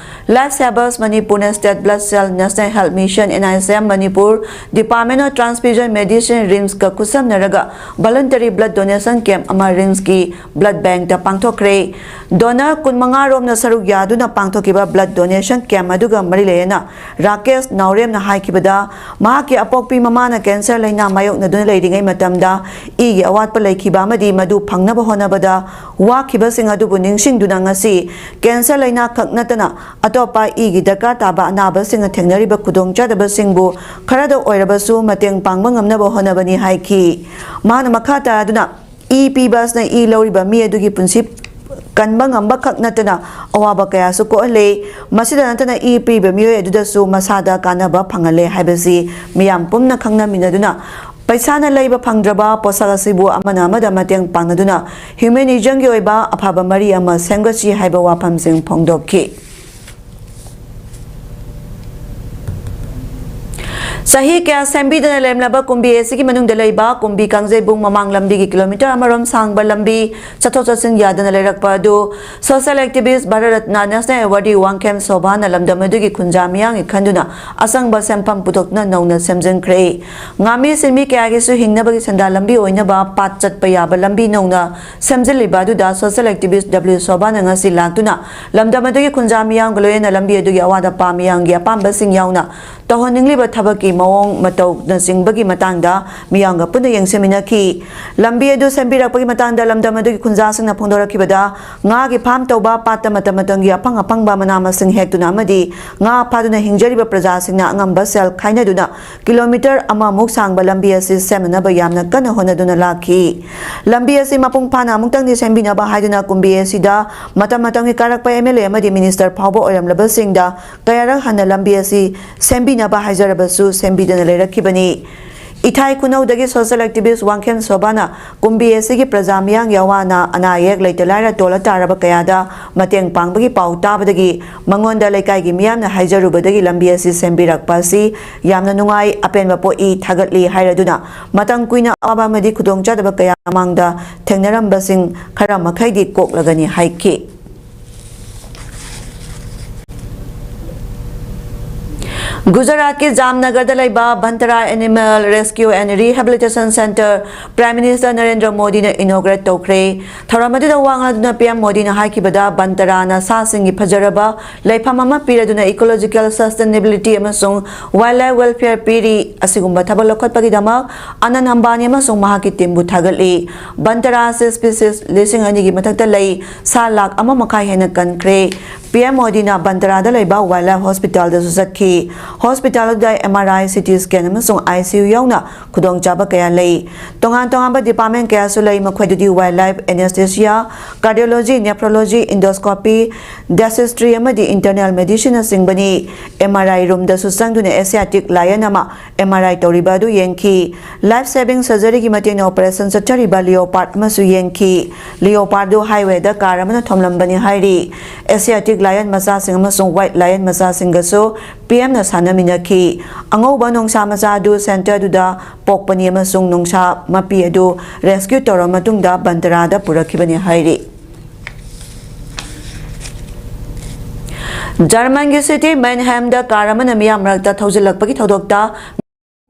Life Savers Manipur ꯅ State Blood Cell, National Health Mission, N I C M Manipur, Department of Transfusion Medicine, RIMS ꯀ ꯈꯨꯠꯁꯝꯅꯔꯒ voluntary blood donation camp ꯑꯃ RIMS ꯀꯤ blood bank ꯇ ꯄꯥꯡꯊꯣꯛꯈ꯭ꯔꯦ꯫ Donor ꯀꯨꯟꯃꯉꯥ ꯔꯣꯝꯅ ꯁꯔꯨꯛ ꯌꯥꯗꯨꯅ ꯄꯥꯡꯊꯣꯛꯈꯤꯕ blood donation camp ꯑꯗꯨꯒ ꯃꯔꯤ ꯂꯩꯅꯅ ꯔꯥꯀꯦꯁ ꯅꯥꯎꯔꯦꯝꯅ ꯍꯥꯏꯈꯤꯕꯗ, ꯃꯍꯥꯛꯀꯤ ꯑꯄꯣꯛꯄꯤ ꯃꯃꯥꯅ cancer ꯂꯩꯅꯥ ꯃꯥꯌꯣꯛꯅꯗꯨꯅ ꯂꯩꯔꯤꯉꯩ ꯃꯇꯝꯗ ꯏꯒꯤ ꯑꯋꯥꯠꯄ ꯂꯩꯈꯤꯕ ꯑꯃꯗꯤ ꯃꯗꯨ ꯐꯪꯅꯕ ꯍꯣꯠꯅꯕꯗ ꯋꯥꯈꯤꯕꯁꯤꯡ ꯑꯗꯨꯕꯨ ꯅꯤꯡꯁꯤꯡꯗꯨꯅ ꯉꯁꯤ cancer ꯂꯩꯅꯥ ꯈꯛ ꯅꯠꯇꯅ ꯑꯇꯣꯞꯄ ꯏꯒꯤ ꯗꯔꯀꯥꯔ ꯇꯥꯕ ꯑꯅꯥꯕꯁꯤꯡꯅ ꯊꯦꯡꯅꯔꯤꯕ ꯈꯨꯗꯣꯡꯆꯥꯗꯕꯁꯤꯡꯕꯨ ꯈꯔꯗ ꯑꯣꯏꯔꯕꯁꯨ ꯃꯇꯦꯡ ꯄꯥꯡꯕ ꯉꯝꯅꯕ ꯍꯣꯠꯅꯕꯅꯤ ꯍꯥꯏꯈꯤ꯫ ꯃꯍꯥꯛꯅ ꯃꯈꯥ ꯇꯥꯗꯨꯅ, ꯏ ꯄꯤꯕ ꯑꯁꯤꯅ ꯏ ꯂꯧꯔꯤꯕ ꯃꯤ ꯑꯗꯨꯒꯤ ꯄꯨꯟꯁꯤ ꯀꯟꯕ ꯉꯝꯕ ꯈꯛ ꯅꯠꯇꯅ ꯑꯋꯥꯕ ꯀꯌꯥꯁꯨ ꯀꯣꯛꯍꯜꯂꯤ꯫ ꯃꯁꯤꯗ ꯅꯠꯇꯅ ꯏ ꯄꯤꯔꯤꯕ ꯃꯤꯑꯣꯏ ꯑꯗꯨꯗꯁꯨ ꯃꯁꯥꯗ ꯀꯥꯟꯅꯕ ꯐꯪꯍꯜꯂꯦ ꯍꯥꯏꯕꯁꯤ ꯃꯤꯌꯥꯝ ꯄꯨꯝꯅ ꯈꯪꯅꯃꯤꯟꯅꯗꯨꯅ, ꯄꯩꯁꯥꯅ ꯂꯩꯕ ꯐꯪꯗ꯭ꯔꯕ ꯄꯣꯠꯁꯛ ꯑꯁꯤꯕꯨ ꯑꯃꯅ ꯑꯃꯗ ꯃꯇꯦꯡ ꯄꯥꯡꯅꯗꯨꯅ humanism ꯒꯤ ꯑꯣꯏꯕ ꯑꯐꯕ ꯃꯔꯤ ꯑꯃ ꯁꯦꯝꯒꯠꯁꯤ ꯍꯥꯏꯕ ꯋꯥꯐꯝꯁꯤꯡ ꯐꯣꯡꯗꯣꯛꯈꯤ꯫ ꯆꯍꯤ ꯀꯌꯥ ꯁꯦꯝꯕꯤꯗꯅ ꯂꯩꯔꯝꯂꯕ ꯀꯨꯝꯕꯤ ꯑꯁꯤꯒꯤ ꯃꯅꯨꯡꯗ ꯂꯩꯕ ꯀꯨꯝꯕꯤ ꯀꯥꯡꯖꯩꯕꯨꯡ ꯃꯃꯥꯡ ꯂꯝꯕꯤꯒꯤ kilometre ꯑꯃꯔꯣꯝ ꯁꯥꯡꯕ ꯂꯝꯕꯤ ꯆꯠꯊꯣꯛ ꯆꯠꯁꯤꯟ ꯌꯥꯗꯅ ꯂꯩꯔꯛꯄ ꯑꯗꯨ Social Activist Bharat Ratna National Awardee Wangkhem ꯁꯣꯚꯥꯅ ꯂꯝꯗꯝ ꯑꯗꯨꯒꯤ ꯈꯨꯟꯖꯥ ꯃꯤꯌꯥꯝꯒꯤ ꯈꯟꯗꯨꯅ ꯑꯆꯪꯕ ꯁꯦꯟꯐꯝ ꯄꯨꯊꯣꯛꯇꯨꯅ ꯅꯧꯅ ꯁꯦꯝꯖꯤꯟꯈ꯭ꯔꯦ꯫ ꯉꯥꯃꯤ ꯁꯤꯟꯃꯤ ꯀꯌꯥꯒꯤꯁꯨ ꯍꯤꯡꯅꯕꯒꯤ ꯁꯦꯟꯗꯥꯟ ꯂꯝꯕꯤ ꯑꯣꯏꯅꯕ ꯄꯥꯠ ꯆꯠꯄ ꯌꯥꯕ ꯂꯝꯕꯤ ꯅꯧꯅ ꯁꯦꯝꯖꯤꯜꯂꯤꯕ ꯑꯗꯨꯗ Social Activist W ꯁꯣꯚꯥꯅ ꯉꯁꯤ ꯂꯥꯛꯇꯨꯅ ꯂꯝꯗꯝ ꯑꯗꯨꯒꯤ ꯈꯨꯟꯖꯥ ꯃꯤꯌꯥꯝꯒ ꯂꯣꯏꯅꯅ ꯂꯝꯕꯤ ꯑꯗꯨꯒꯤ ꯑꯋꯥꯠ ꯑꯄꯥ ꯃꯤꯌꯥꯝꯒꯤ ꯑꯄꯥꯝꯕꯁꯤꯡ ꯌꯥꯎꯅ ꯇꯧꯍꯟꯅꯤꯡꯂꯤꯕ ꯊꯕꯛꯀꯤ ꯃꯑꯣꯡ ꯃꯇꯧꯅꯆꯤꯡꯕꯒꯤ ꯃꯇꯥꯡꯗ ꯃꯤꯌꯥꯝꯒ ꯄꯨꯟꯅ ꯌꯦꯡꯁꯤꯟꯃꯤꯟꯅꯈꯤ꯫ ꯂꯝꯕꯤ ꯑꯗꯨ ꯁꯦꯝꯕꯤꯔꯛꯄꯒꯤ ꯃꯇꯥꯡꯗ ꯂꯝꯗꯝ ꯑꯗꯨꯒꯤ ꯈꯨꯟꯖꯥꯁꯤꯡꯅ ꯐꯣꯡꯗꯣꯔꯛꯈꯤꯕꯗ, ꯉꯥꯒꯤ ꯐꯥꯔꯝ ꯇꯧꯕ, ꯄꯥꯠꯇ ꯃꯇꯝ ꯃꯇꯝꯒꯤ ꯑꯐꯪ ꯑꯐꯪꯕ ꯃꯅꯥ ꯃꯁꯤꯡ ꯍꯦꯛꯇꯨꯅ ꯑꯃꯗꯤ ꯉꯥ ꯐꯥꯗꯨꯅ ꯍꯤꯡꯖꯔꯤꯕ ꯄ꯭ꯔꯖꯥꯁꯤꯡꯅ ꯑꯉꯝꯕ ꯁꯦꯜ ꯈꯥꯏꯅꯗꯨꯅ ꯀꯤꯂꯣꯃꯤꯇꯔ ꯑꯃꯃꯨꯛ ꯁꯥꯡꯕ ꯂꯝꯕꯤ ꯑꯁꯤ ꯁꯦꯝꯅꯅꯕ ꯌꯥꯝꯅ ꯀꯟꯅ ꯍꯣꯠꯅꯗꯨꯅ ꯂꯥꯛꯈꯤ꯫ ꯂꯝꯕꯤ ꯑꯁꯤ ꯃꯄꯨꯡ ꯐꯥꯅ ꯑꯃꯨꯛꯇꯪꯗꯤ ꯁꯦꯝꯕꯤꯅꯕ ꯍꯥꯏꯗꯨꯅ ꯀꯨꯝꯕꯤ ꯑꯁꯤꯗ ꯃꯇꯝ ꯃꯇꯝꯒꯤ ꯀꯥꯔꯛꯄ ꯑꯦꯝ ꯑꯦꯜ ꯑꯦ ꯑꯃꯗꯤ ꯃꯤꯅꯤꯁꯇꯔ ꯐꯥꯎꯕ ꯑꯣꯏꯔꯝꯂꯕꯁꯤꯡꯗ ꯀꯌꯥꯔꯛ ꯍꯟꯅ ꯂꯝꯕꯤ ꯑꯁꯤ ꯁꯦꯝꯕꯤꯅꯕ ꯍꯥꯏꯖꯔꯕꯁꯨ ꯁꯦꯝꯕꯤꯗꯅ ꯂꯩꯔꯛꯈꯤꯕꯅꯤ꯫ ꯏꯊꯥꯏ ꯈꯨꯅꯧꯗꯒꯤ ꯁꯣꯁꯤꯌꯦꯜ ꯑꯦꯛꯇꯤꯚꯤꯁ꯭ꯠ ꯋꯥꯡꯈꯦꯝ ꯁꯣꯚꯥꯅ ꯀꯨꯝꯕꯤ ꯑꯁꯤꯒꯤ ꯄ꯭ꯔꯖꯥ ꯃꯤꯌꯥꯝꯒꯤ ꯑꯋꯥ ꯑꯅꯥ, ꯑꯅꯥ ꯑꯌꯦꯛ, ꯂꯩꯇ ꯂꯥꯏꯔ ꯇꯣꯜꯂ ꯇꯥꯔꯕ ꯀꯌꯥꯗ ꯃꯇꯦꯡ ꯄꯥꯡꯕꯒꯤ ꯄꯥꯎ ꯇꯥꯕꯗꯒꯤ ꯃꯉꯣꯟꯗ ꯂꯩꯀꯥꯏꯒꯤ ꯃꯤꯌꯥꯝꯅ ꯍꯥꯏꯖꯔꯨꯕꯗꯒꯤ ꯂꯝꯕꯤ ꯑꯁꯤ ꯁꯦꯝꯕꯤꯔꯛꯄ ꯑꯁꯤ ꯌꯥꯝꯅ ꯅꯨꯡꯉꯥꯏ, ꯑꯄꯦꯟꯕ ꯄꯣꯛꯏ, ꯊꯥꯒꯠꯂꯤ ꯍꯥꯏꯔꯗꯨꯅ ꯃꯇꯝ ꯀꯨꯏꯅ ꯑꯋꯥꯕ ꯑꯃꯗꯤ ꯈꯨꯗꯣꯡꯆꯥꯗꯕ ꯀꯌꯥ ꯃꯃꯥꯡꯗ ꯊꯦꯡꯅꯔꯝꯕꯁꯤꯡ ꯈꯔ ꯃꯈꯩꯗꯤ ꯀꯣꯛꯂꯒꯅꯤ ꯍꯥꯏꯈꯤ꯫ ꯒꯨꯖꯔꯥꯠꯀꯤ ꯖꯥꯝꯅꯒꯔꯗ ꯂꯩꯕ ꯕꯟꯇꯔꯥ Animal Rescue and Rehabilitation Centre Prime Minister Narendra ꯃꯣꯗꯤꯅ inaugurate ꯇꯧꯈ꯭ꯔꯦ꯫ ꯊꯧꯔꯝ ꯑꯗꯨꯗ ꯋꯥ ꯉꯥꯡꯗꯨꯅ ꯄꯤ ꯑꯦꯝ ꯃꯣꯗꯤꯅ ꯍꯥꯏꯈꯤꯕꯗ, ꯕꯟꯇꯔꯥꯅ ꯁꯥꯁꯤꯡꯒꯤ ꯐꯖꯔꯕ ꯂꯩꯐꯝ ꯑꯃ ꯄꯤꯔꯗꯨꯅ ecological sustainability ꯑꯃꯁꯨꯡ wildlife welfare ꯄꯤꯔꯤ꯫ ꯑꯁꯤꯒꯨꯝꯕ ꯊꯕꯛ ꯂꯧꯈꯠꯄꯒꯤꯗꯃꯛ ꯑꯅꯟ ꯑꯝꯕꯥꯅꯤ ꯑꯃꯁꯨꯡ ꯃꯍꯥꯛꯀꯤ teamꯕꯨ ꯊꯥꯒꯠꯂꯤ꯫ ꯕꯟꯇꯔꯥ ꯑꯁꯤ species ꯂꯤꯁꯤꯡ ꯑꯅꯤꯒꯤ ꯃꯊꯛꯇ ꯂꯩ, ꯁꯥ ꯂꯥꯈ ꯑꯃ ꯃꯈꯥꯏ ꯍꯦꯟꯅ ꯀꯟꯈ꯭ꯔꯦ꯫ ꯄꯤ ꯑꯦꯝ ꯃꯣꯗꯤꯅ ꯕꯟꯇꯔꯥꯗ ꯂꯩꯕ wildlife hospitalꯗꯁꯨ ꯆꯠꯈꯤ꯫ Hospital ꯑꯗꯨꯗ ꯑꯦꯝ ꯑꯥꯔ ꯑꯥꯏ, ꯁꯤ ꯇꯤ scan ꯑꯃꯁꯨꯡ ꯑꯥꯏ ꯁꯤ ꯌꯨ ꯌꯥꯎꯅ ꯈꯨꯗꯣꯡꯆꯥꯕ ꯀꯌꯥ ꯂꯩ꯫ ꯇꯣꯉꯥꯟ ꯇꯣꯉꯥꯟꯕ department ꯀꯌꯥꯁꯨ ꯂꯩ, ꯃꯈꯣꯏꯗꯨꯗꯤ wildlife anesthesia, cardiology, nephrology, endoscopy, dentistry ꯑꯃꯗꯤ internal medicineꯅꯆꯤꯡꯕꯅꯤ꯫ ꯑꯦꯝ ꯑꯥꯔ ꯑꯥꯏ roomꯗꯁꯨ ꯆꯪꯗꯨꯅ Asiatic lion ꯑꯃ ꯑꯦꯝ ꯑꯥꯔ ꯑꯥꯏ ꯇꯧꯔꯤꯕ ꯑꯗꯨ ꯌꯦꯡꯈꯤ꯫ Life saving surgeryꯒꯤ ꯃꯇꯦꯡꯅ operation ꯆꯠꯊꯔꯤꯕ leopard ꯑꯃꯁꯨ ꯌꯦꯡꯈꯤ꯫ Leopardꯗꯨ highwayꯗ car ꯑꯃꯅ ꯊꯣꯝꯂꯝꯕꯅꯤ ꯍꯥꯏꯔꯤ꯫ Asiatic lion ꯃꯆꯥꯁꯤꯡ ꯑꯃꯁꯨꯡ white lion ꯃꯆꯥꯁꯤꯡꯒꯁꯨ ꯄꯤ ꯑꯦꯝꯅ ꯁꯥꯟꯅꯃꯤꯟꯅꯈꯤ꯫ ꯑꯉꯧꯕ ꯅꯣꯡꯁꯥ ꯃꯆꯥ ꯑꯗꯨ centreꯗꯨꯗ ꯄꯣꯛꯄꯅꯤ ꯑꯃꯁꯨꯡ ꯅꯣꯡꯁꯥ ꯃꯄꯤ ꯑꯗꯨ rescue ꯇꯧꯔꯕ ꯃꯇꯨꯡꯗ ꯕꯟꯇꯔꯥꯗ ꯄꯨꯔꯛꯈꯤꯕꯅꯤ ꯍꯥꯏꯔꯤ꯫ ꯖꯔꯃꯟꯒꯤ city Mannheimꯗ car ꯑꯃꯅ ꯃꯤꯌꯥꯝ ꯃꯔꯛꯇ ꯊꯧꯖꯤꯜꯂꯛꯄꯒꯤ ꯊꯧꯗꯣꯛꯇ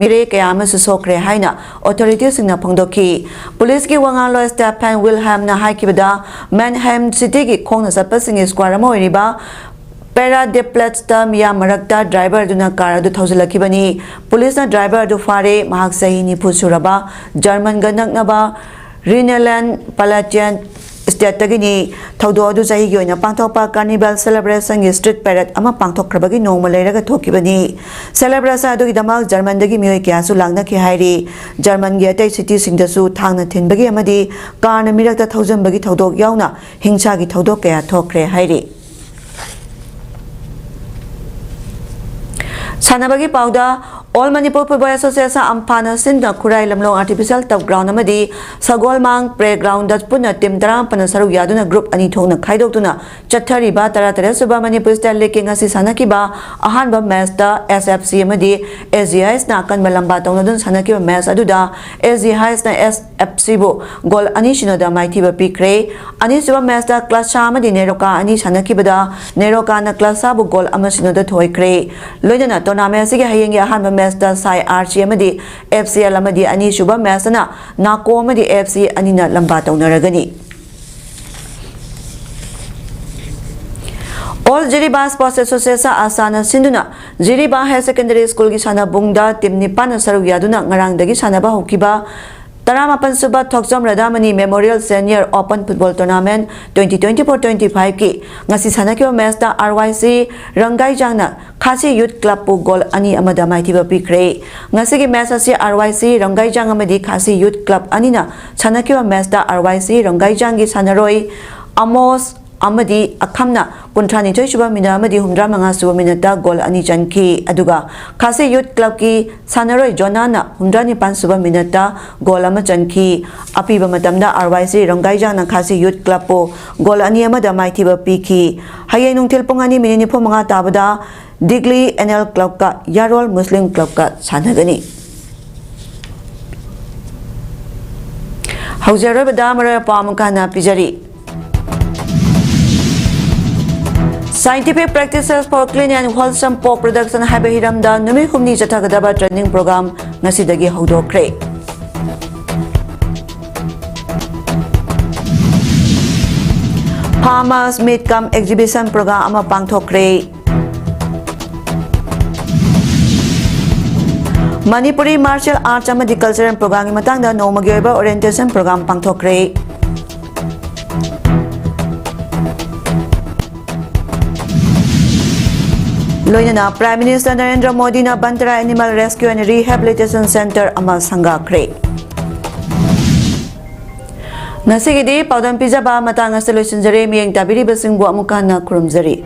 ꯃꯤꯔꯦ ꯀꯌꯥ ꯑꯃꯁꯨ ꯁꯣꯛꯈ꯭ꯔꯦ ꯍꯥꯏꯅ authorityꯁꯤꯡꯅ ꯐꯣꯡꯗꯣꯛꯈꯤ꯫ ꯄꯨꯂꯤꯁꯀꯤ ꯋꯥ ꯉꯥꯡꯂꯣꯏ Stefan Wilhelmꯅ ꯍꯥꯏꯈꯤꯕꯗ, Mannheim cityꯒꯤ ꯈꯣꯡꯅ ꯆꯠꯄꯁꯤꯡꯒꯤ square ꯑꯃ ꯑꯣꯏꯔꯤꯕ ꯄꯦꯔꯥ ꯗꯦꯄ꯭ꯂꯦꯠꯁꯇ ꯃꯤꯌꯥꯝ ꯃꯔꯛꯇ ꯗ꯭ꯔꯥꯏꯚꯔ ꯑꯗꯨꯅ ꯀꯥꯔ ꯑꯗꯨ ꯊꯧꯖꯤꯜꯂꯛꯈꯤꯕꯅꯤ꯫ ꯄꯨꯂꯤꯁꯅ ꯗ꯭ꯔꯥꯏꯚꯔ ꯑꯗꯨ ꯐꯥꯔꯦ꯫ ꯃꯍꯥꯛ ꯆꯍꯤ ꯅꯤꯐꯨ ꯁꯨꯔꯕ ꯖꯔꯃꯟꯒ ꯅꯛꯅꯕ ꯔꯤꯅꯦꯂꯦꯟ ꯄꯂꯥꯇꯤꯌꯟ ꯁ꯭ꯇꯦꯠꯇꯒꯤꯅꯤ꯫ ꯊꯧꯗꯣꯛ ꯑꯗꯨ ꯆꯍꯤꯒꯤ ꯑꯣꯏꯅ ꯄꯥꯡꯊꯣꯛꯄ ꯀꯥꯔꯅꯤꯚꯦꯜ ꯁꯦꯂꯦꯕ꯭ꯔꯦꯁꯟꯒꯤ ꯁ꯭ꯇ꯭ꯔꯤꯠ ꯄꯦꯔꯦꯗ ꯑꯃ ꯄꯥꯡꯊꯣꯛꯈ꯭ꯔꯕꯒꯤ ꯅꯣꯡꯃ ꯂꯩꯔꯒ ꯊꯣꯛꯈꯤꯕꯅꯤ꯫ ꯁꯦꯂꯦꯕ꯭ꯔꯦꯁꯟ ꯑꯗꯨꯒꯤꯗꯃꯛ ꯖꯔꯃꯟꯗꯒꯤ ꯃꯤꯑꯣꯏ ꯀꯌꯥꯁꯨ ꯂꯥꯛꯅꯈꯤ ꯍꯥꯏꯔꯤ꯫ ꯖꯔꯃꯟꯒꯤ ꯑꯇꯩ ꯁꯤꯇꯤꯁꯤꯡꯗꯁꯨ ꯊꯥꯡꯅ ꯊꯤꯟꯕꯒꯤ ꯑꯃꯗꯤ ꯀꯥꯔꯅ ꯃꯤꯔꯛꯇ ꯊꯧꯖꯤꯟꯕꯒꯤ ꯊꯧꯗꯣꯛ ꯌꯥꯎꯅ ꯍꯤꯡꯁꯥꯒꯤ ꯊꯧꯗꯣꯛ ꯀꯌꯥ ꯊꯣꯛꯈ꯭ꯔꯦ ꯍꯥꯏꯔꯤ꯫ ꯁꯥꯟꯅꯕꯒꯤ ꯄꯥꯎꯗ, ꯑꯣꯜ ꯃꯅꯤꯄꯨꯔ ꯐꯨꯠꯕꯣꯜ ꯑꯦꯁꯣꯁꯤꯌꯦꯁꯟ, ꯑꯝꯐꯥꯅ ꯁꯤꯟꯗꯨꯅ ꯈꯨꯔꯥꯏ ꯂꯝꯂꯣꯡ ꯑꯥꯔꯇꯤꯐꯤꯁꯤꯌꯦꯜ ꯇꯔꯐ ꯒ꯭ꯔꯥꯎꯟ ꯑꯃꯗꯤ ꯁꯒꯣꯜꯃꯥꯡ ꯄ꯭ꯂꯦ ꯒ꯭ꯔꯥꯎꯟꯗ ꯄꯨꯟꯅ ꯇꯤꯝ ꯇꯔꯥꯃꯥꯄꯟꯅ ꯁꯔꯨꯛ ꯌꯥꯗꯨꯅ ꯒ꯭ꯔꯨꯞ ꯑꯅꯤ ꯊꯣꯛꯅ ꯈꯥꯏꯗꯣꯛꯇꯨꯅ ꯆꯠꯊꯔꯤꯕ ꯇꯔꯥꯇꯔꯦꯠ ꯁꯨꯕ ꯃꯅꯤꯄꯨꯔ ꯁ꯭ꯇꯦꯠ ꯂꯤꯒꯀꯤ ꯉꯁꯤ ꯁꯥꯟꯅꯈꯤꯕ ꯑꯍꯥꯟꯕ ꯃꯦꯆꯇ ꯑꯦꯁ ꯑꯦꯐ ꯁꯤ ꯑꯃꯗꯤ ꯑꯦꯁ ꯖꯤ ꯑꯥꯏ ꯑꯦꯁꯅ ꯑꯀꯟꯕ ꯂꯝꯕꯥ ꯇꯧꯅꯗꯨꯅ ꯁꯥꯟꯅꯈꯤꯕ ꯃꯦꯆ ꯑꯗꯨꯗ ꯑꯦꯁ ꯖꯤ ꯑꯥꯏ ꯑꯦꯁꯅ ꯑꯦꯁ ꯑꯦꯐ ꯁꯤꯕꯨ ꯒꯣꯜ ꯑꯅꯤ ꯁꯤꯅꯣꯗ ꯃꯥꯏꯊꯤꯕ ꯄꯤꯈ꯭ꯔꯦ꯫ ꯑꯅꯤꯁꯨꯕ ꯃꯦꯆꯇ ꯀ꯭ꯂꯥꯁꯥ ꯑꯃꯗꯤ ꯅꯦꯔꯣꯀꯥ ꯑꯅꯤ ꯁꯥꯟꯅꯈꯤꯕꯗ ꯅꯦꯔꯣꯀꯥꯅ ꯀ꯭ꯂꯥꯁꯥꯕꯨ ꯒꯣꯜ ꯑꯃ ꯁꯤꯅꯣꯗ ꯊꯣꯏꯈ꯭ꯔꯦ꯫ ꯂꯣꯏꯅꯅ ꯇꯣꯔꯅꯥꯃꯦꯟ ꯑꯁꯤꯒꯤ ꯍꯌꯦꯡꯒꯤ ꯑꯍꯥꯟꯕ ꯃꯦꯆꯇ ꯁꯥꯏ ꯑꯥꯔ ꯁꯤ ꯑꯃꯗꯤ ꯑꯦꯐ ꯁꯤ ꯑꯦꯜ ꯑꯃꯗꯤ ꯑꯅꯤꯁꯨꯕ ꯃꯦꯆꯇꯅ ꯅꯥꯀꯣ ꯑꯃꯗꯤ ꯑꯦꯐ ꯁꯤ ꯑꯅꯤꯅ ꯂꯝꯕꯥ ꯇꯧꯅꯔꯒꯅꯤ꯫ ꯑꯣꯜ ꯖꯤꯔꯤꯕꯥꯝ ꯁ꯭ꯄꯣꯔꯠꯁ ꯑꯦꯁꯣꯁꯤꯌꯦꯁꯟ, ꯑꯁꯥꯅ ꯁꯤꯟꯗꯨꯅ ꯖꯤꯔꯤꯕꯥꯝ ꯍꯥꯌꯔ ꯁꯦꯀꯦꯟꯗꯔꯤ ꯁ꯭ꯀꯨꯜꯒꯤ ꯁꯥꯟꯅꯕꯨꯡꯗ ꯇꯤꯝ ꯅꯤꯄꯥꯟꯅ ꯁꯔꯨꯛ ꯌꯥꯗꯨꯅ ꯉꯔꯥꯡꯗꯒꯤ ꯁꯥꯟꯅꯕ ꯍꯧꯈꯤꯕ ꯇꯔꯥꯃꯥꯄꯟ ꯁꯨꯕ Thokchom Radhamani memorial senior open football tournament twenty twenty four twenty ꯐꯥꯏꯚꯀꯤ ꯉꯁꯤ ꯁꯥꯟꯅꯈꯤꯕ ꯃꯦꯆꯇ ꯑꯥꯔ ꯋꯥꯏ ꯁꯤ ꯔꯪꯒꯥꯏꯖꯥꯡꯅ ꯈꯥꯁꯤ ꯌꯨꯠ ꯀ꯭ꯂꯕꯄꯨ ꯒꯣꯜ ꯑꯅꯤ ꯑꯃꯗ ꯃꯥꯏꯊꯤꯕ ꯄꯤꯈ꯭ꯔꯦ꯫ ꯉꯁꯤꯒꯤ ꯃꯦꯆ ꯑꯁꯤ ꯑꯥꯔ ꯋꯥꯏ ꯁꯤ ꯔꯪꯒꯥꯏꯖꯥꯡ ꯑꯃꯗꯤ ꯈꯥꯁꯤ ꯌꯨꯠ ꯀ꯭ꯂꯕ ꯑꯅꯤꯅ ꯁꯥꯟꯅꯈꯤꯕ ꯃꯦꯆꯇ ꯑꯥꯔ ꯋꯥꯏ ꯁꯤ ꯔꯪꯒꯥꯏꯖꯥꯡꯒꯤ ꯁꯥꯟꯅꯔꯣꯏ ꯑꯃꯣꯁ ꯑꯃꯗꯤ ꯑꯈꯝꯅ ꯀꯨꯟꯊ꯭ꯔꯥꯅꯤꯊꯣꯏ ꯁꯨꯕ ꯃꯤꯅꯠ ꯑꯃꯗꯤ ꯍꯨꯝꯗ꯭ꯔꯥ ꯃꯉꯥ ꯁꯨꯕ ꯃꯤꯅꯠꯇ ꯒꯣꯜ ꯑꯅꯤ ꯆꯟꯈꯤ꯫ ꯑꯗꯨꯒ ꯈꯥꯁꯤ ꯌꯨꯠ ꯀ꯭ꯂꯕꯀꯤ ꯁꯥꯟꯅꯔꯣꯏ ꯖꯣꯅꯥꯅ ꯍꯨꯝꯗ꯭ꯔꯥ ꯅꯤꯄꯥꯟ ꯁꯨꯕ ꯃꯤꯅꯠꯇ ꯒꯣꯜ ꯑꯃ ꯆꯟꯈꯤ꯫ ꯑꯄꯤꯕ ꯃꯇꯝꯗ ꯑꯥꯔ ꯋꯥꯏ ꯁꯤ ꯔꯪꯒꯥꯏꯖꯥꯡꯅ ꯈꯥꯁꯤ ꯌꯨꯠ ꯀ꯭ꯂꯕꯄꯨ ꯒꯣꯜ ꯑꯅꯤ ꯑꯃꯗ ꯃꯥꯏꯊꯤꯕ ꯄꯤꯈꯤ꯫ ꯍꯌꯦꯡ ꯅꯨꯡꯊꯤꯜ ꯄꯨꯡ ꯑꯅꯤ ꯃꯤꯅꯤꯠ ꯅꯤꯐꯨ ꯃꯉꯥ ꯇꯥꯕꯗ ꯗꯤꯒꯂꯤ ꯑꯦꯟ ꯑꯦꯜ ꯀ꯭ꯂꯕꯀ ꯌꯥꯔꯣꯜ ꯃꯨꯁꯂꯤꯝ ꯀ꯭ꯂꯕꯀ ꯁꯥꯟꯅꯒꯅꯤ꯫ ꯍꯧꯖꯤꯛ ꯑꯔꯣꯏꯕꯗ ꯃꯔꯨꯑꯣꯏꯕ ꯄꯥꯎ ꯑꯃꯨꯛ ꯍꯟꯅ ꯄꯤꯖꯔꯤ꯫ Scientific Practices for Clean and Wholesome Pork Production ꯍꯥꯏꯕ ꯍꯤꯔꯝꯗ ꯅꯨꯃꯤꯠ ꯍꯨꯝꯅꯤ ꯆꯠꯊꯒꯗꯕ training program ꯉꯁꯤꯗꯒꯤ ꯍꯧꯗꯣꯛꯈ꯭ꯔꯦ꯫ Farmers Meet cum Exhibition Program ꯑꯃ ꯄꯥꯡꯊꯣꯛꯈ꯭ꯔꯦ꯫ ꯃꯅꯤꯄꯨꯔꯤ Martial Arts ꯑꯃꯗꯤ Cultural Programꯒꯤ ꯃꯇꯥꯡꯗ ꯅꯣꯡꯃꯒꯤ ꯑꯣꯏꯕ Orientation Program ꯄꯥꯡꯊꯣꯛꯈ꯭ꯔꯦ꯫ ꯂꯣꯏꯅꯅ Prime Minister ꯅꯔꯦꯟꯗ꯭ꯔ ꯃꯣꯗꯤꯅ ꯕꯟꯇꯔꯥ Animal Rescue and Rehabilitation Centre ꯑꯃ ꯁꯪꯒꯥꯈ꯭ꯔꯦ꯫ ꯉꯁꯤꯒꯤꯗꯤ ꯄꯥꯎꯗꯝ ꯄꯤꯖꯕ ꯃꯇꯥꯡ ꯑꯁꯤꯗ ꯂꯣꯏꯁꯤꯟꯖꯔꯦ꯫ ꯃꯤꯠꯌꯦꯡ ꯇꯥꯕꯤꯔꯤꯕꯁꯤꯡꯕꯨ ꯑꯃꯨꯛ ꯍꯟꯅ ꯈꯨꯔꯨꯝꯖꯔꯤ꯫